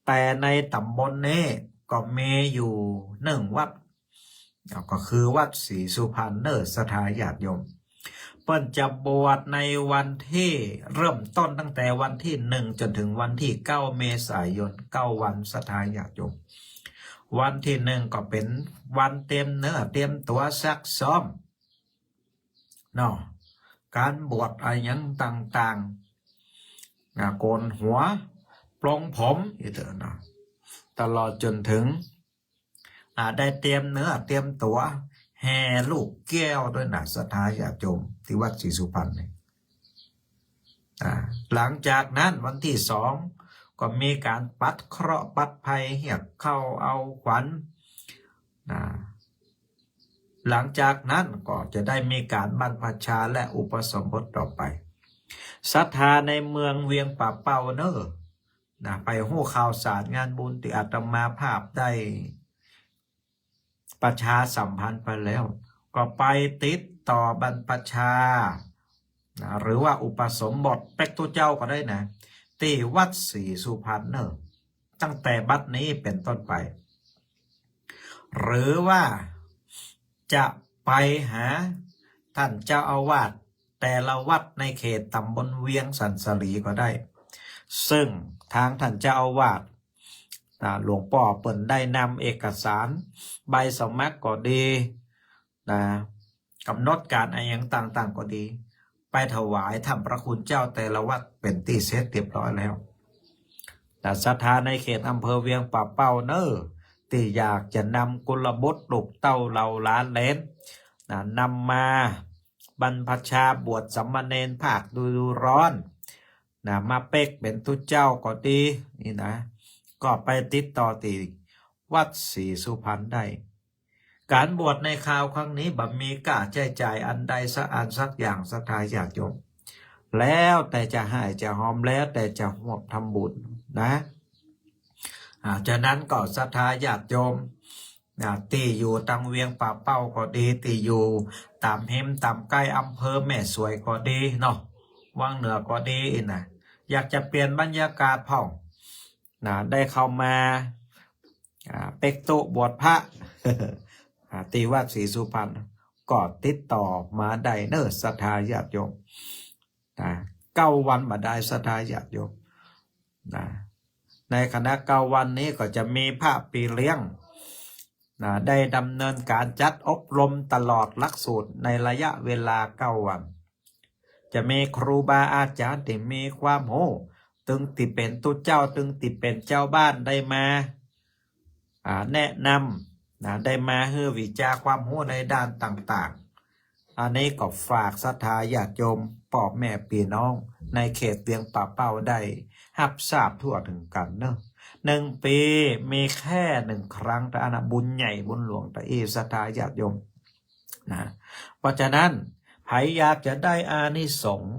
แต่ในต๋ำบลนี้ก็มีอยู่นึ่งวัด ก็คือวัดศรีสุพรรณเน่อ ศรัทธาญาติโยม เปิ้นจะบวชในวันตี้ เริ่มต้นตั้งแต่วันตี้หนึ่งจ๋นเถิงวันตี้เก้าเมษายน เก้าวัน ศรัทธาญาติโยม วันตี้หนึ่งก็เป๋นวันเตรียมเนื้อเตรียมตั๋วซักซ้อมเนาะ ก๋านบวชอะหยังต่างๆ นะ โกนหัว ปลงผม อี้เต๊อะนะ ตลอดจ๋นเถิง อ่า ได้เตรียมเนื้อเตรียมตั๋วแห่ลูกแก้วตวยนะ ศรัทธาญาติโยม ตี้วัดศรีสุพรรณนี่ อ่า หลังจากนั้นวันตี้สองก็มีก๋านปัดเคราะห์ปัดภัย เฮียกเข้าเอาขวัญ นะ หลังจากนั้นก็จะได้มีก๋านบรรพชาและอุปสมบทต่อไป ศรัทธาในเมืองเวียงป่าเป้าเน่อ นะ ไปฮู้ข่าวสารงานบุญตี้อาตมาภาพได้ประชาสัมพันธ์ไปแล้ว ก็ไปติดต่อบรรพชา นะ หรือว่าอุปสมบทเป๊กตุ๊เจ้าก็ได้นะ ตี้วัดศรีสุพรรณเน่อ ตั้งแต่บัดนี้เป๋นต้นไป หรือว่าจะไปหาต้านเจ้าอาวาสแต่ละวัดในเขตต๋ำบลเวียงสันสาลีก็ได้ ซึ่งตางต้านเจ้าอาวาส นะ หลวงป้อเปิ้นได้นำเอกสารใบสมัครก็ดี นะ ก๋ำหนดก๋านอะหยังต่างๆ ก็ดี ไปถวายต้านพระคุณเจ้าแต่ละวัดเป๋นตี้เสร็จเรียบร้อยแล้ว นะ ศรัทธาในเขตอำเภอเวียงป่าเป้าเน่อ ตี้อยากจะนำกุลบุตรลูกเต้าเหล่าหลานเหลน นะ นำมาบรรพชาบวชสามเณรภาคฤดูร้อน นะ มาเป๊กเป๋นตุ๊เจ้าก็ดี นี่นะ ก็ไปติดต่อตี้วัดศรีสุพรรณได้ ก๋านบวชในคราวครั้งนี้บ่มีก้าใจ๊จ่ายอันใดสักอันสักอย่าง ศรัทธาญาติโยม แล้วแต่จะฮ่ายจะฮอม แล้วแต่จะฮ่วมทำบุญนะ อ่า ฉะนั้นก็ศรัทธาญาติโยม อ่า ตี้อยู่ตางเวียงป่าเป้าก็ดี ตี้อยู่ต๋ามฮิมต๋ามใก้อำเภอแม่สวยก็ดีเนาะ วังเหนือก็ดีนะ อยากจะเปลี่ยนบรรยากาศพ่องนะ ได้เข้ามา อ่า เป๊กตุ๊บวชพระ อ่า ตี้วัดศรีสุพรรณ ก็ติดต่อมาได้เน่อ ศรัทธาญาติโยม นะ เก้าวันบ่าดาย ศรัทธาญาติโยม นะ ในขณะเก้าวันนี้ก็จะมีพระปี้เลี้ยง นะ ได้ดำเนินก๋านจัดอบรมตลอดหลักสูตรในระยะเวลาเก้าวัน จะมีครูบาอาจ๋ารย์ตี้มีความฮู้ ตึงตี้เป๋นตุ๊เจ้า ตึงตี้เป๋นเจ้าบ้านได้มา อ่า แนะนำ นะ ได้มาหื้อวิจาความฮู้ในด้านต่างๆ อันนี้ก็ฝากศรัทธาญาติโยม ป้อแม่ปี้น้อง ในเขตเวียงป่าเป้าได้ฮับทราบทั่วเถิงกั๋นเนาะ หนึ่งปี๋มีแค่หนึ่งครั้งเต้าอั้นนะ บุญใหญ่บุญหลวงเต้าอี้ ศรัทธาญาติโยม นะ เพราะฉะนั้น ใผอยากจะได้อานิสงส์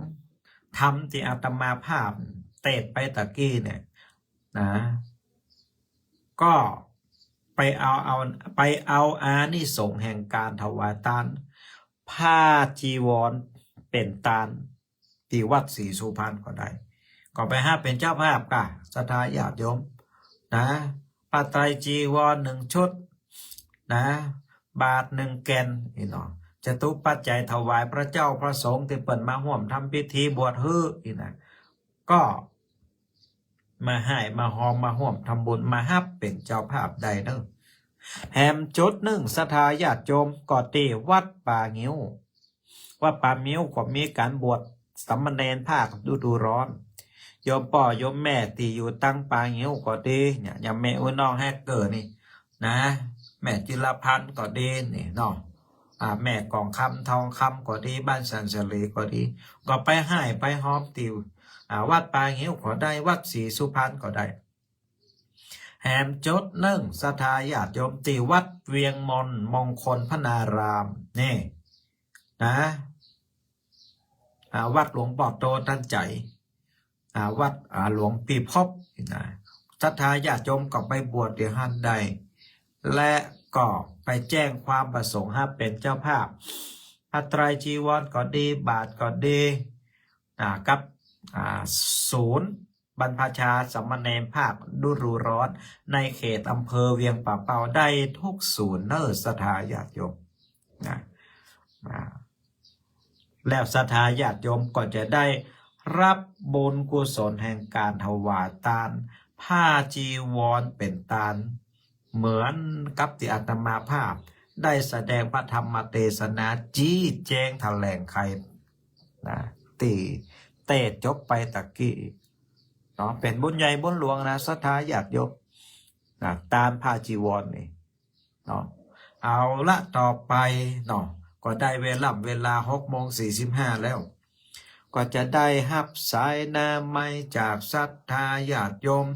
ธรรมตี้อาตมาภาพเตสน์ไปตะกี้เนี่ย นะ ก็ไปเอา เอา ไปเอาอานิสงส์แห่งก๋านถวายตาน ผ้าจีวรเป๋นตาน ตี้วัดศรีสุพรรณก็ได้ ก็ไปฮับเป๋นเจ้าภาพก้า ศรัทธาญาติโยม นะ ผ้าไตรจีวรหนึ่งชุด นะ บาตรหนึ่งแก่น นี่เนาะ จตุปัจจัยถวายพระเจ้าพระสงฆ์ตี้เปิ้นมาฮ่วมทำพิธีบวชหื้อ นี่นะ ก็มาฮ่ายมาฮอม มาฮ่วมทำบุญ มาฮับเป๋นเจ้าภาพได้เน่อ แหมจุดนึ่ง ศรัทธาญาติโยม ก็ตี้วัดป่างิ้ว วัดป่างิ้วก็มีก๋านบวชสามเณรภาคฤดูร้อน โยมป้อโยมแม่ตี้อยู่ตางป่างิ้วก็ดีเนี่ย อย่างแม่อุ๊ยน้องแฮกเกอร์นี่นะ แม่จิรพันธ์ก็ดีนี่เนาะ อ่า แม่กองคำทองคำก็ดี บ้านสันสะเหลก็ดี ก็ไปฮ่ายไปฮอมตี้ อ่า วัดป่างิ้วก็ได้ วัดศรีสุพรรณก็ได้ แหมจุดนึ่ง ศรัทธาญาติโยม ตี้วัดเวียงมนต์มงคลพนาราม นี่ นะ อ่า วัดหลวงป้อโตตันใจ๋ อ่า วัด อ่า หลวงปี้พบ นะ ศรัทธาญาติโยมก็ไปบวชตี้หั้นได้ และก็ไปแจ้งความประสงค์ฮับเป๋นเจ้าภาพ ผ้าไตรจีวรก็ดี บาตรก็ดี อ่า กับ อ่า ศูนย์บรรพชาสามเณรภาคฤดูร้อน ในเขตอำเภอเวียงป่าเป้าได้ทุกศูนย์เน่อ ศรัทธาญาติโยม นะ อ่า แล้วศรัทธาญาติโยมก็จะได้ฮับบุญกุศลแห่งก๋านถวายตาน ผ้าจีวรเป๋นตาน เหมือนกับตี้อาตมาภาพได้แสดงพระธรรมเตสนา จี๊แจงแถลงไข นะ ตี้เตสน์จบไปตะกี้เนาะ เป๋นบุญใหญ่บุญหลวงนะ ศรัทธาญาติโยม นะ ตานผ้าจีวรนี่เนาะ เอาละ ต่อไปเนาะ ก็ได้เวล่ำเวลาหกโมงสี่สิบห้าแล้ว ก็จะได้ฮับสายหน้าไมค์จากศรัทธาญาติโยม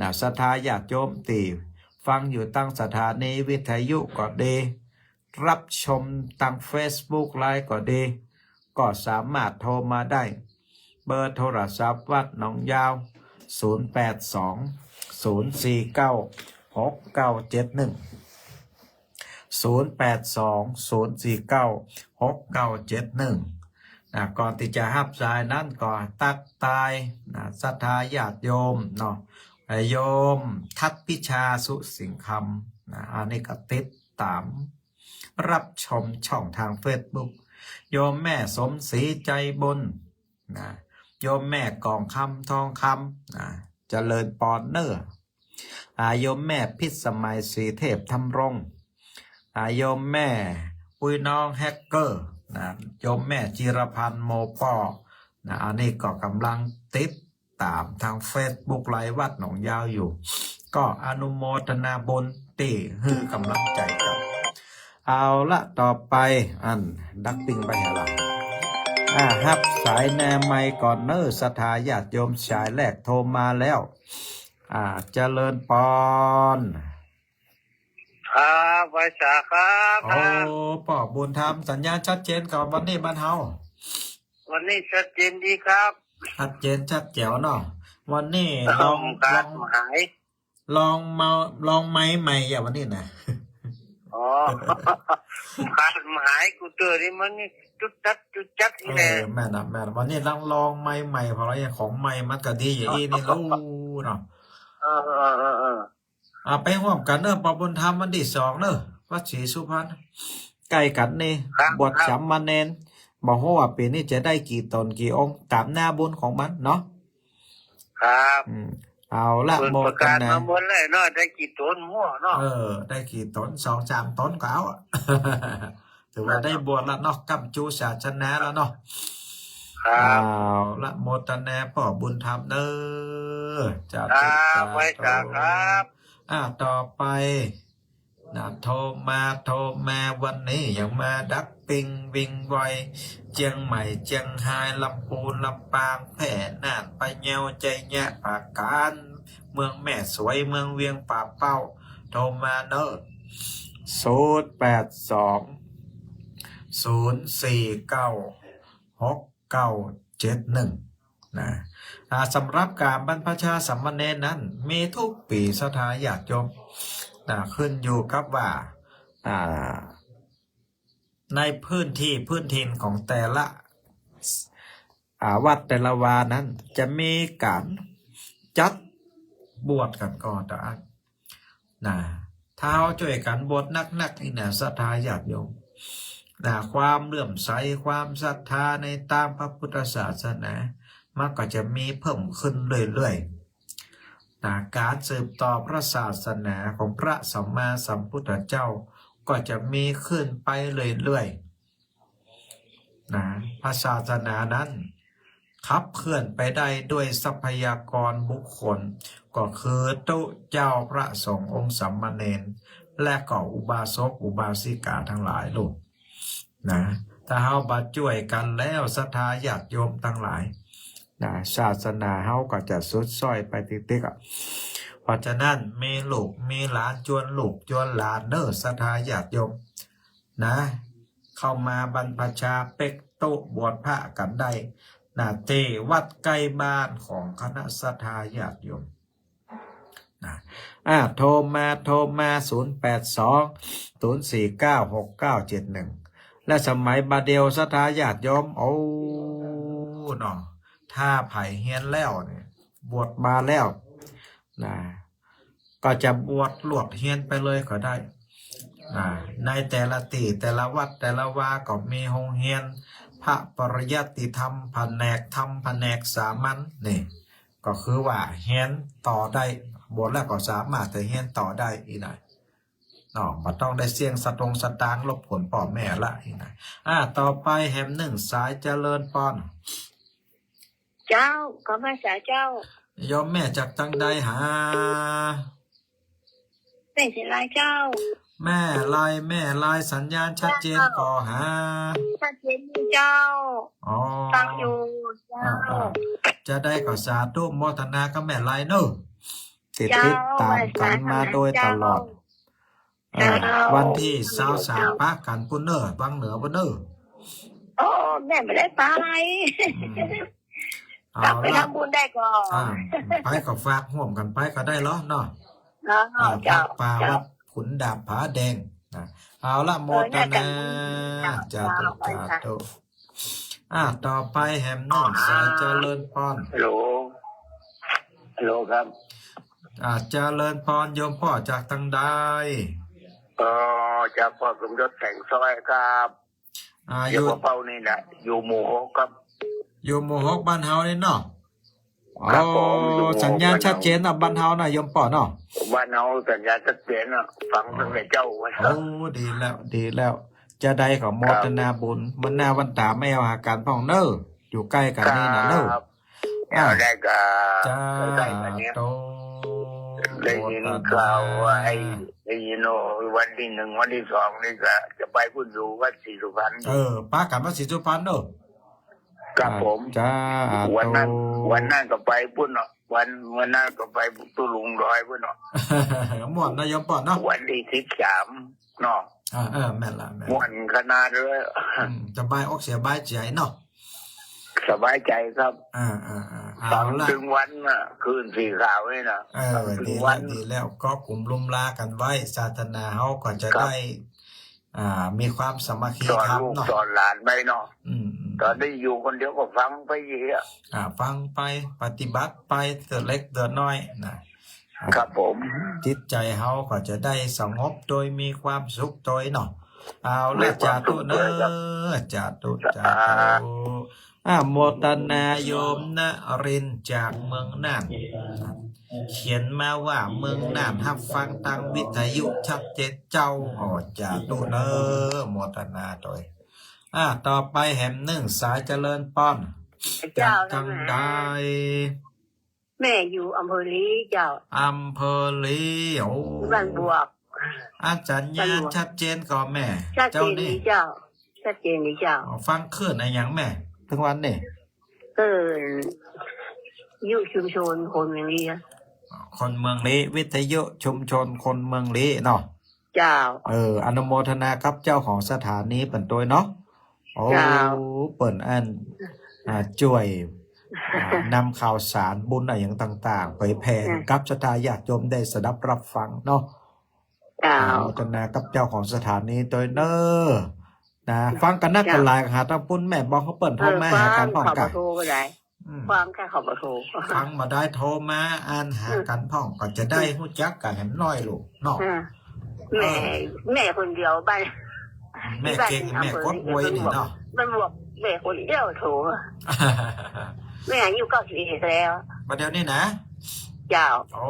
นะ ศรัทธาญาติโยมตี้ฟังอยู่ตางสถานีวิทยุก็ดี ฮับชมตางเฟซบุ๊กไลฟ์ก็ดี ก็สามารถโทรมาได้ เบอร์โทรศัพท์วัดหนองยาว ศูนย์แปดสอง ศูนย์สี่เก้า หกเก้าเจ็ดหนึ่ง ศูนย์แปดสอง ศูนย์สี่เก้า หกเก้าเจ็ดหนึ่ง นะ ก่อนตี้จะฮับสายนั้นก็ตั๊กตาย นะ ศรัทธาญาติโยมเนาะ โยมทัพพิชา สุสิงห์คำ นะ อันนี้ก็ติดต๋ามฮับชมช่องตางเฟซบุ๊ก โยมแม่สมศรีใจบุญ นะ โยมแม่กองคำทองคำ นะ เจริญปอนเน่อ อ่า โยมแม่พิสมัย ศรีเทพธำรง อ่า โยมแม่อุ๊ยน้องแฮกเกอร์ นะ โยมแม่จิรพันธ์ โมป้อ นะ อันนี้ก็ก่ำลังติดต๋ามตางเฟซบุ๊กไลฟ์วัดหนองยาวอยู่ ก็อนุโมทนาบุญตี้หื้อก่ำลังใจ๋กั๋น เอาละ ต่อไป อันดักปิ้งไปหาละ อ่า ฮับสายหน้าไมค์ก่อนเน่อ ศรัทธาญาติโยม สายแรกโทรมาแล้ว อ่า เจริญปอน ครับ ไหว้สาครับ โอ้ ป้อบุญธรรม สัญญาณชัดเจนก่อวันนี้บ้านเฮา วันนี้ชัดเจนดีครับ ชัดเจนชัดแจ๋วเนาะ วันนี้ลอง ครับ ลอง หาย ลองเมา ลองไมค์ใหม่อะวันนี้นะ อ๋อ ครับ หายกูเตือนนี่มันนี่จุดจัดจุดจัดนี่แหละ เออ แม่นอะ แม่นอะ วันนี้ลอง ลองไมค์ใหม่ เพราะว่าของใหม่มันก็ดีอย่างอี้นี่แหละเนาะ เออ เออ เออ เออ อ่ะ ไปฮ่วมกั๋นเนาะ ป้อบุญธรรม วันตี้สองเนาะ วัดศรีสุพรรณ ใก้กั๋นนี่ ครับ บวช ครับ สามเณร บ่ฮู้ว่าปี๋นี้จะได้กี่ต๋นกี่องค์ ต๋ามหน้าบุญของมันเนาะ ครับ อืม เอาละ เปิด โมทนา ประกาศมาหมดแล้วเนาะ ได้กี่ต๋นมั่วเนาะ เออ ได้กี่ต๋น สองสามต๋นก็เอาอะ ถือว่าได้บวชละเนาะ ก้ำจูศาสนาแล้วเนาะ ครับ เอาละ โมทนาป้อบุญธรรมเน้อ สาธุ ครับ สาธุ ไหว้สาครับ อ่า ต่อไปนะ โทรมา โทรมา วันนี้ยังมาดักปิ้งวิ่งไว เจียงใหม่ เจียงฮาย ลำปูน ลำปาง แพร่ น่าน พะเยา ชัยยะ ปราการ เมืองแม่สวย เมืองเวียงป่าเป้า โทรมาเน้อ ศูนย์แปดสอง ศูนย์สี่เก้า หกเก้าเจ็ดหนึ่ง นะ อ่า สำหรับก๋านบรรพชาสามเณรนั้น มีทุกปี๋ศรัทธาญาติโยม นะ ขึ้นอยู่กับว่า อ่า ในพื้นที่พื้นถิ่นของแต่ละ อ่า วัดแต่ละวานั้น จะมีก๋านจัดบวชกั๋นก่อตะอั้น นะ ถ้าเฮาจ้วยกั๋นบวชนักๆ นี่นะ ศรัทธาญาติโยม นะ ความเลื่อมใส ความศรัทธาในตามพระพุทธศาสนา มันก็จะมีเพิ่มขึ้นเรื่อยๆ นะ ก๋านสืบต่อพระศาสนาของพระสัมมาสัมพุทธเจ้า ก็จะมีขึ้นไปเรื่อยๆ นะ พระศาสนานั้นขับเคลื่อนไปได้ด้วยทรัพยากรบุคคล ก็คือตุ๊เจ้าพระสงฆ์องค์สามเณร และก็อุบาสกอุบาสิกาตังหลายลูก นะ ถ้าเฮาบ่จ้วยกั๋นแล้ว ศรัทธาญาติโยมตังหลาย นะ ศาสนาเฮาก็จะสุดส้อยไปติ๊กๆ อะ เพราะฉะนั้น มีลูกมีหลาน จวนลูกจวนหลานเน้อ ศรัทธาญาติโยม นะ เข้ามาบรรพชาเป๊กตุ๊บวชพระกั๋นได้ นะ ตี้วัดใก้บ้านของคณะศรัทธาญาติโยม นะ อ่า โทรมา โทรมา ศูนย์แปดสอง ศูนย์สี่เก้า หกเก้าเจ็ดหนึ่ง และสมัยบ่าเดี่ยวศรัทธาญาติโยม โอ้ เนาะ ถ้าใผเฮียนแล้วเนี่ย บวชมาแล้ว นะ ก็จะบวชลวดเฮียนไปเลยก็ได้ อ่า ในแต่ละตี้ แต่ละวัด แต่ละวา ก็มีโฮงเฮียนพระปริยัติธรรม แผนกธรรม แผนกสามัญ นี่ ก็คือว่าเฮียนต่อได้ บวชแล้วก็สามารถจะเฮียนต่อได้อี้นะ เนาะ บ่ต้องได้เสี้ยงสตงค์สตางค์รบกวนป้อแม่ละอี้นะ อ่า ต่อไปแหมนึ่งสาย เจริญปอน เจ้า ขอมาสาเจ้า โยมแม่จากตังใดหา แม่เชียงรายเจ้า แม่ลาย แม่ลาย สัญญาณชัดเจนก่อหา ชัดเจนดีเจ้า อ๋อ ฟังอยู่เจ้า อ่า อ่า จะได้ก็สาธุโมทนากับแม่ลายเน้อ ติด เจ้า ติดต๋ามกั๋นมาโดยตลอด เจ้า เออ เจ้า วันตี้ซาวสาม เจ้า ปะกั๋นปู้นเน้อ วังเหนือปู้นเน้อ โอ้ แม่บ่ได้ไป อืม เอาละ กลับไปทำบุญได้ก่อ อ่า ไปก็ฝากฮ่วมกั๋นไปก็ได้ลอเนาะ เนาะ อ่า เจ้า วัดป่า เจ้า วัดขุนดาบผาแดง นะ เอาละ โมทนา เออ น่าจะ สาธุ เจ้า สาธุ อ่า ต่อไปแหมนึ่งสาย เจริญปอน ฮัลโหล ฮัลโหลครับ อ่า เจริญปอน โยมป้อจากตังใด อ๋อ จากป้อสมยศแสงซ้อยครับ อ่า อยู่ อยู่ป้อเป้านี่แหละ อยู่หมู่หกครับ อยู่หมู่หกบ้านเฮานี่เนาะ ครับผม อ๋อ อยู่หมู่หก สัญญาณชัดเจนเนาะ บ้านเฮา บ้านเฮาน่ะ โยมป้อเนาะ บ้านเฮาสัญญาณชัดเจนเนาะ ฟังตั้งแต่เจ๊า โอ้ ดีแล้ว ดีแล้ว จะได้ก็โมทนาบุญ ครับ มื้อหน้าวันต๋ามาแอ่วหากั๋นพ่องเน้อ อยู่ใก้กั๋นนี่นะเน้อ ครับ อ่า แอ่วได้ก็ เจ้า ได้กั๋นเนี่ย สาธุ ได้ยินข่าวว่าไอ้ โมทนา ได้ยินว่าวันตี้หนึ่ง วันตี้สองนี่ก็จะไปปู้นอยู่วัดศรีสุพรรณ เออ ปะกั๋นวัดศรีสุพรรณเน้อ ครับผม จ้า วันนั้น วันนั้นก็ไปปุ้นเนาะ วัน วันนั้นก็ไปตุ๊ลุงดอยปุ้นเนาะ ม่วนเนาะโยมป้อนเนาะ วันตี้สิบสามเนาะ อ่า เออ แม่นละ แม่น ม่วนขนาดเลย อืม สบายอกสบายใจ๋เนาะ สบายใจ๋ครับ อ่า อ่า อ่า เอาละ ตึงวันน่ะ คลื่นสีขาวนี่นะ เออ ตึงวัน ดีแล้ว ดีแล้ว ก็กุมลุมลากั๋นไว้ ศาสนาเฮาก็จะได้ อ่า มีความสามัคคีธรรมเนาะ สอนลูกสอนหลานไปเนาะ อืม อืม ต๋อนนี้อยู่คนเดียวก็ฟังไปอย่างเงี้ย อ่า ฟังไป ปฏิบัติไป เตื้อเล็กเตื้อน้อยนะ อ่า ครับผม จิตใจ๋เฮาก็จะได้สงบโตย มีความสุขโตยเนาะ เอาละ มีความสุขโตยครับ สาธุเนาะ สาธุ สาธุ อ่า โมทนาโยมนรินทร์จากเมืองน่าน เขียนมาว่าเมืองน่านฮับฟังตางวิทยุชัดเจนเจ้า อ๋อ สาธุเนาะ โมทนาโตย อ่า ต่อไปแหมนึ่งสาย เจริญปอน เจ้า จากจังใด แม่อยู่อำเภอลีเจ้า อำเภอลี โอ้ บ้านบวก อ่า สัญญาณชัดเจนก่อแม่ ชัดเจนดีเจ้า เจ้านี่ ชัดเจนดีเจ้า อ๋อ ฟังคลื่นอะหยังแม่ ตึงวันนี่ คลื่น วิทยุชุมชนคนเมืองลี้อะ คนเมืองลี้ วิทยุชุมชนคนเมืองลี้เนาะ เจ้า เออ อนุโมทนากับเจ้าของสถานีเปิ้นโตยเนาะ โอ้ เจ้า เปิ้นอัน อ่า จ้วย อ่า นำข่าวสารบุญอะหยังต่างๆ เผยแผ่ อืม กับศรัทธาญาติโยมได้สดับรับฟังเนาะ เจ้า อนุโมทนากับเจ้าของสถานีโตยเนาะ นะ ฟังกั๋นนัก เจ้า กั๋นหลาย หาตางปุ้นแม่ บอกเขาเปิ้นโทรมา เออ หากั๋นพ่อง ฟัง กะ เขาโทรก็ได้ อืม ฟังแค่เขาบ่โทร ฟังบ่ได้ โทรมาอันหากั๋นพ่อง ก็จะได้ฮู้จักกั๋นแหมน้อยลูกเนาะ อืม แม่ เออ แม่คนเดียวบ้าน แม่เก่ง ที่บ้าน แม่กดโวยนี่เนาะ มันบอกแม่คนเดียวโทร แม่อายุเก้าสิบเอ็ดแล้ว บัดเดี๋ยวนี้นะ เจ้า โอ้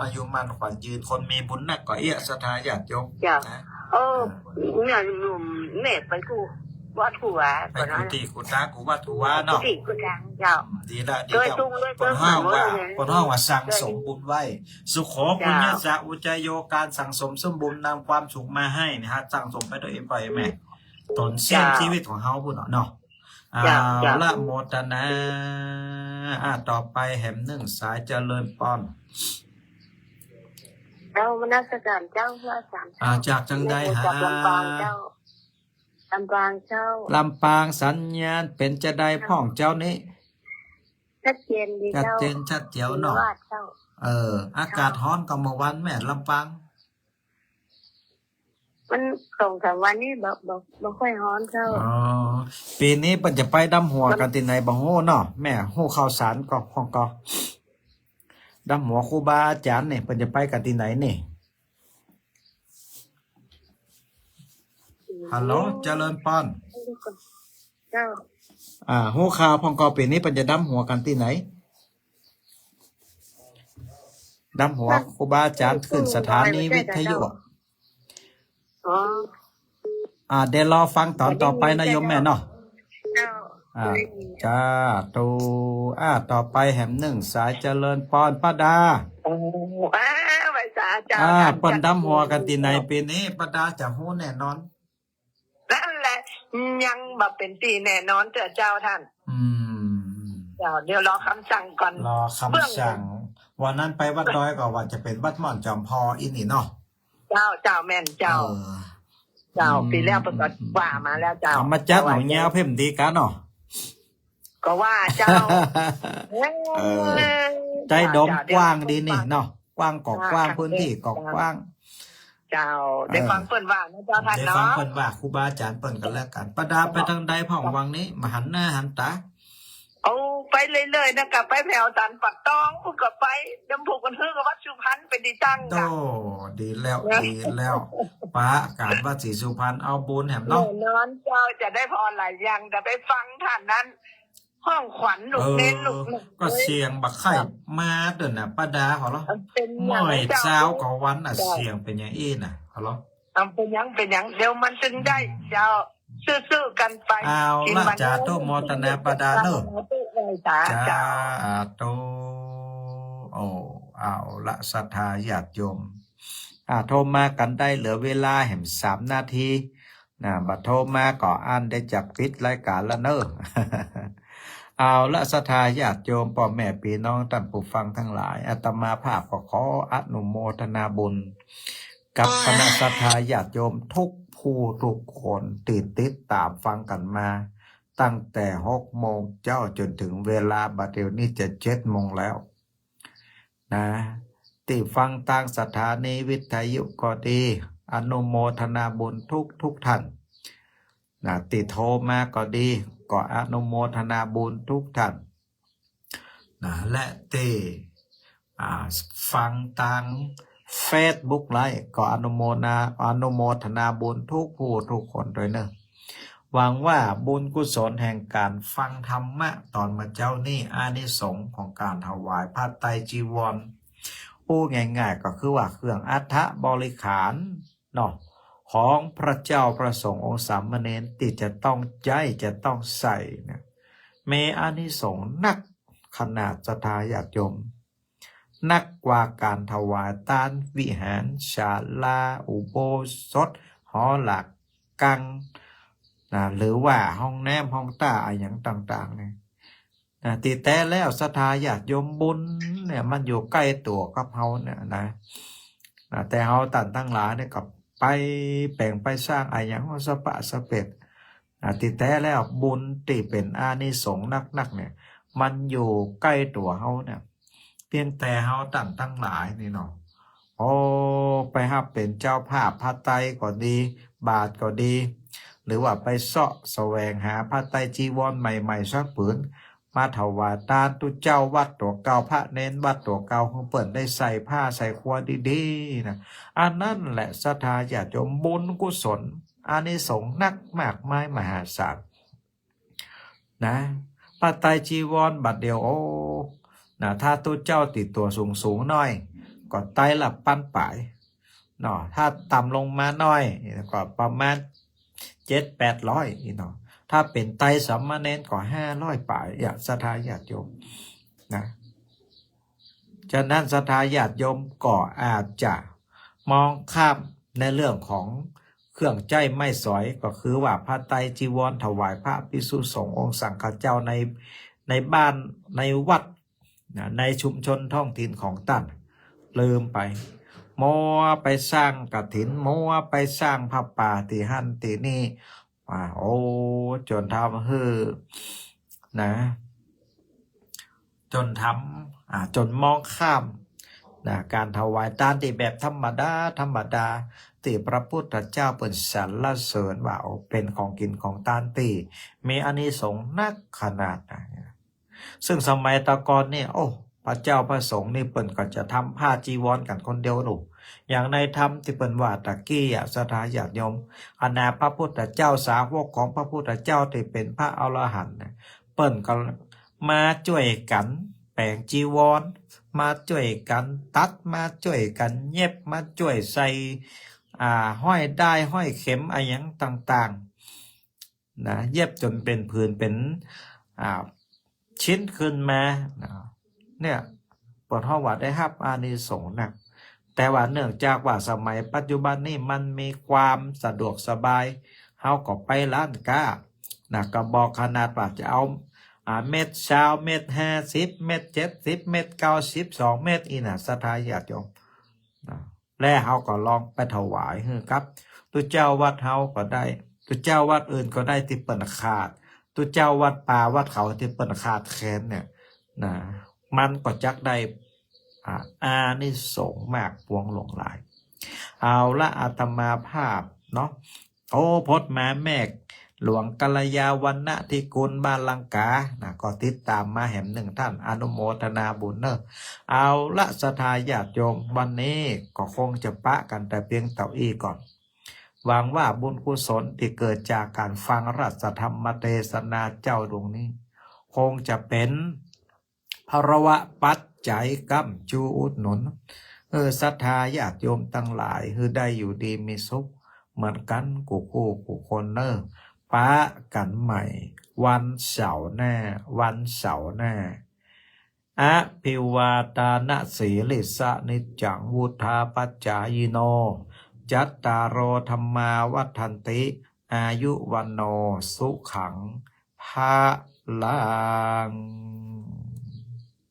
อายุมั่นขวัญยืน คนมีบุญนักก็เอี้ย ศรัทธาญาติโยม เจ้า นะ โอ้ อ่า เนี่ยหนุ่มแม่ไปกู้วัดกู้วา ไปกู้ตี้กู้ตางกู้วัดกู้วาเนาะ กู้ตี้กู้ตางเจ้า อืม ดีละ ดีละ โดยตรงเลย เปิ้นฮ้องว่า เปิ้นฮ้องว่าสั่งสมบุญไว้ สุโข ปุญญาสะ อุจจโย ก๋านสั่งสมสมบุญนำความสุขมาให้นี่ฮะ สั่งสมไปโตยเองไปแม่ ตนเสี่ยง เจ้า จีวิตของเฮาพู้นเนาะ เจ้า เอาละ โมทนา อ่า ต่อไปแหมนึ่งสาย เจริญปอน เจ้านมัสก๋านเจ้า พระอาจ๋ารย์เจ้า อ่า จากจังใดฮะ จากลำปางเจ้า ลำปางเจ้า ลำปางสัญญาณเป๋นจาใดพ่องเจ้านี้ ชัดเจนดีเจ้า ชัดเจนชัดแจ๋วเนาะ เจ้า เออ อากาศฮ้อนก่อเมื่อวานแม่ ลำปาง มันสองสามวันนี้บ่ บ่ บ่ค่อยฮ้อนเจ้า อ๋อ ปี๋นี้เปิ้นจะไปดำหัวกั๋นตี้ไหนบ่ฮู้เนาะ แม่ฮู้ข่าวสารก่อ พ่องก่อ ดำหัวครูบาอาจ๋ารย์นี่ เปิ้นจะไปกั๋นตี้ไหนนี่ ฮัลโหล เจริญปอน เจ้า อ่า ฮู้ข่าวพ่องก่อ ปี๋นี้เปิ้นจะดำหัวกั๋นตี้ไหน ดำหัวครูบาอาจ๋ารย์ขึ้นสถานีวิทยุอะ อ๋อ อ่า เดี๋ยวรอฟังต๋อนต่อไปนะโยมแม่เนาะ เจ้า อ่า สาธุ อ่า ต่อไปแหมนึ่งสาย เจริญปอน ป้าดา โอ้ อ่า ไหว้สาเจ้า อ่า เปิ้นดำหัวกั๋นตี้ไหนปี๋นี้ ป้าดาจะฮู้แน่นอน นั่นแหละ ยังบ่เป๋นตี้แน่นอนเตื้อเจ้าต้าน อืม เจ้า เดี๋ยวรอคำสั่งก่อน รอคำสั่ง วันนั้นไปวัดดอยก็ว่าจะเป๋นวัดม่อนจอมพออี้นี่เนาะ เจ้า เจ้า แม่นเจ้า เออ เจ้า อืม ปี๋แล้วเปิ้นก็ว่ามาแล้วเจ้า เอามาจัดหนองยาวเพ่มดีกั๋นเนาะ ก็ว่าเจ้า เออ เออ ใจ๋ดมกว้างดีนี่เนาะ กว้างก็กว้าง อ่า พื้นตี้ก็กว้าง เจ้า เออ ได้ฟังเปิ้นว่านะเจ้าต้านเนาะ ได้ฟังเปิ้นว่า ครูบาอาจ๋ารย์เปิ้นกั๋นแล้วกั๋น ป้าดาไปตางใดพ่อง เจ้า วังนี้ บ่หันหน้าหันต๋า เอาไปเรื่อยๆ นะ ก็ไปแถวสันป่าตอง พุ้นก็ไป ดำพุกกันฮือกับวัดสุพรรณ เป๋นตี้ตั้ง โอ้ ดีแล้ว ดีแล้ว ปะกั๋นวัดศรีสุพรรณ เอาบุญแหมเนาะ แน่นอนเจ้า จะได้ผ่อนหลายอย่าง จะไปฟังต้านนั้น ฮ้องขวัญลูกเน้นลูก เออ ก็เสียงบ่ใค่มาเตื้อนะ ป้าดา ขอร้อง เป๋นอย่าง เมื่อยเจ้า เจ๊าก็วันน่ะ เจ้า เสียงเป๋นอย่างอี้น่ะ ขอร้อง เอา เป๋นอย่าง เป๋นอย่าง เดี๋ยวมันตึงได้ อืม เจ้า ซื่อๆ กั๋นไป เอาละ สาธุ โมทนาป้าดาเนาะ สาธุ เจ้า โอ้ เอาละ ศรัทธาญาติโยม อ่า โทรมากั๋นได้ เหลือเวลาแหมสามนาที นะ บ่โทรมาก็อั้นได้จับปิดรายก๋านแล้วเนาะ เอาละ ศรัทธาญาติโยม ป้อแม่ปี้น้องต้านผู้ฟังตังหลาย อาตมาภาพก็ขออนุโมทนาบุญ กับคณะศรัทธาญาติโยมทุกผู้ทุกคนตี้ติดต๋ามฟังกั๋นมา ตั้งแต่หกโมงเจ๊าจ๋นเถิงเวลาบัดเดี๋ยวนี้จะเจ็ดโมงแล้วนะ ตี้ฟังตางสถานีวิทยุก็ดี อนุโมทนาบุญทุกๆ ท่านนะ ตี้โทรมาก็ดี ก็อนุโมทนาบุญทุกท่านนะ และตี้ อ่า ฟังตางเฟซบุ๊กไลฟ์ก็อนุโมนา อนุโมทนาบุญทุกผู้ทุกคนตวยเน่อ หวังว่าบุญกุศลแห่งก๋านฟังธรรมะต๋อนเมื่อเจ๊านี้ อานิสงส์ของก๋านถวายผ้าไตรจีวร อู้ง่ายๆ ก็คือว่าเครื่องอัฐบริขารเนาะ ของพระเจ้าพระสงฆ์องค์สามเณรตี้จะต้องใจ๊จะต้องใส่เนี่ย มีอานิสงส์นักขนาด ศรัทธาญาติโยม นักกว่าก๋านถวายตานวิหาร ศาลา อุโบสถ หอระฆังนะ หรือว่าห้องน้ำห้องต้าอะหยังต่างๆ เนี่ยนะ ตี้แต๊แล้วศรัทธาญาติโยม บุญเนี่ยมันอยู่ใก้ตั๋วกับเฮาเนี่ยนะ นะ แต่เฮาต้านตังหลายเนี่ยก็ไปแป๋งไปสร้างอะหยังสะปะสะเปะ อ่า ตี้แต๊แล้วบุญตี้เป๋นอานิสงส์นักๆ เนี่ย มันอยู่ใก้ตั๋วเฮาเนี่ย เพียงแต่เฮาต้านตังหลายนี่เนาะ โอ้ ไปฮับเป๋นเจ้าภาพผ้าไตรก็ดี บาตรก็ดี หรือว่าไปเซาะแสวงหาผ้าไตรจีวรใหม่ๆ สักผืน มาถวายตานตุ๊เจ้าวัดตั๋วเก่า พระเณรวัดตั๋วเก่า หื้อเปิ้นได้ใส่ผ้าใส่ครัวดีๆ นะ อันนั้นแหละศรัทธาญาติโยม บุญกุศล อานิสงส์นักมากมายมหาศาลนะ ผ้าไตรจีวรบัดเดี่ยว โอ้ นะ ถ้าตุ๊เจ้าตี้ตั๋วสูงๆ หน้อย ก็ไตรละปันป๋ายเนาะ ถ้าต่ำลงมาหน้อย ก็ประมาณเจ็ดแปดร้อยนี่เนาะ ถ้าเป๋นไตรสามเณรก็ห้าร้อยป๋าย อะ ศรัทธาญาติโยมนะ ฉะนั้นศรัทธาญาติโยมก็อาจจะมองข้ามในเรื่องของเครื่องใจ๊ไม้สอย ก็คือว่าผ้าไตรจีวรถวายพระภิกษุสงฆ์องค์สังฆเจ้าใน ในบ้านในวัดนะ ในชุมชนท้องถิ่นของต้าน ลืมไป มัวไปสร้างกฐิน มัวไปสร้างผ้าป่าตี้หั้นตี้นี่ อ่า โอ้ จ๋นทำหื้อ นะ จ๋นทำ อ่า จ๋นมองข้าม นะ ก๋านถวายตานตี้แบบธรรมดา ธรรมดา ตี้พระพุทธเจ้าเปิ้นสรรเสริญว่า โอ้ เป๋นของกิ๋นของตานตี้มีอานิสงส์นักขนาดไหน ซึ่งสมัยตะก่อนเนี่ย โอ้ พระเจ้าพระสงฆ์นี่เปิ้นก็จะทำผ้าจีวรกั๋นคนเดียวลูก อย่างในธรรมตี้เปิ้นว่าตะกี้อะ ศรัทธาญาติโยม ขนาดพระพุทธเจ้า สาวกของพระพุทธเจ้าตี้เป๋นพระอรหันต์นะ เปิ้นก็มาจ้วยกั๋นแป๋งจีวร มาจ้วยกั๋นตัด มาจ้วยกั๋นเย็บ มาจ้วยใส่ อ่า ห้อยด้าย ห้อยเข็ม อะหยังต่างๆ นะ เย็บจ๋นเป๋นผืนเป๋น อ่า ชิ้นขึ้นมานะ เนี่ย เปิ้นฮ้องว่าได้ฮับอานิสงส์นัก แต่ว่าเนื่องจากว่าสมัยปัจจุบันนี้มันมีความสะดวกสบาย เฮาก็ไปร้านก๊านะ ก็บอกขนาดว่าจะเอา อ่า เม็ดซาว เม็ดห้าสิบ เม็ดเจ็ดสิบ เม็ดเก้าสิบ สองเม็ดอี้นะ ศรัทธาญาติโยมนะ และเฮาก็ลองไปถวายหื้อกับตุ๊เจ้าวัดเฮาก็ได้ ตุ๊เจ้าวัดอื่นก็ได้ตี้เปิ้นขาด ตุ๊เจ้าวัดป่าวัดเขาตี้เปิ้นขาดแคลนเนี่ยนะ มันก็จักได้ อ่า อานิสงส์มากปวงหลวงหลาย เอาละ อาตมาภาพเนาะ โอภสมหาเมธ หลวงกัลยาวัณณธิกุล บ้านลังกานะ ก็ติดต๋ามมาแหมนึ่งต้าน อนุโมทนาบุญเน่อ เอาละ ศรัทธาญาติโยม วันนี้ก็คงจะปะกั๋นแต่เปียงเต้าอี้ก่อน หวังว่าบุญกุศลตี้เกิดจากก๋านฟังราชธรรมเตสนาเจ๊าดวงนี้ คงจะเป๋น พละวะปัจจัยก้ำจูอุดหนุน เออ ศรัทธาญาติโยมตังหลาย หื้อได้อยู่ดีมีสุข เหมือนกั๋นกู้คู่กู้คนเน่อ ปะกั๋นใหม่ วันเสาร์หน้า วันเสาร์หน้า อภิวาทานสีลิสสะนิจจัง วุฑฒาปจจายิโน จัตตาโร ธัมมา วัฑฒันติ อายุ วัณโณ สุขัง พะ ลาง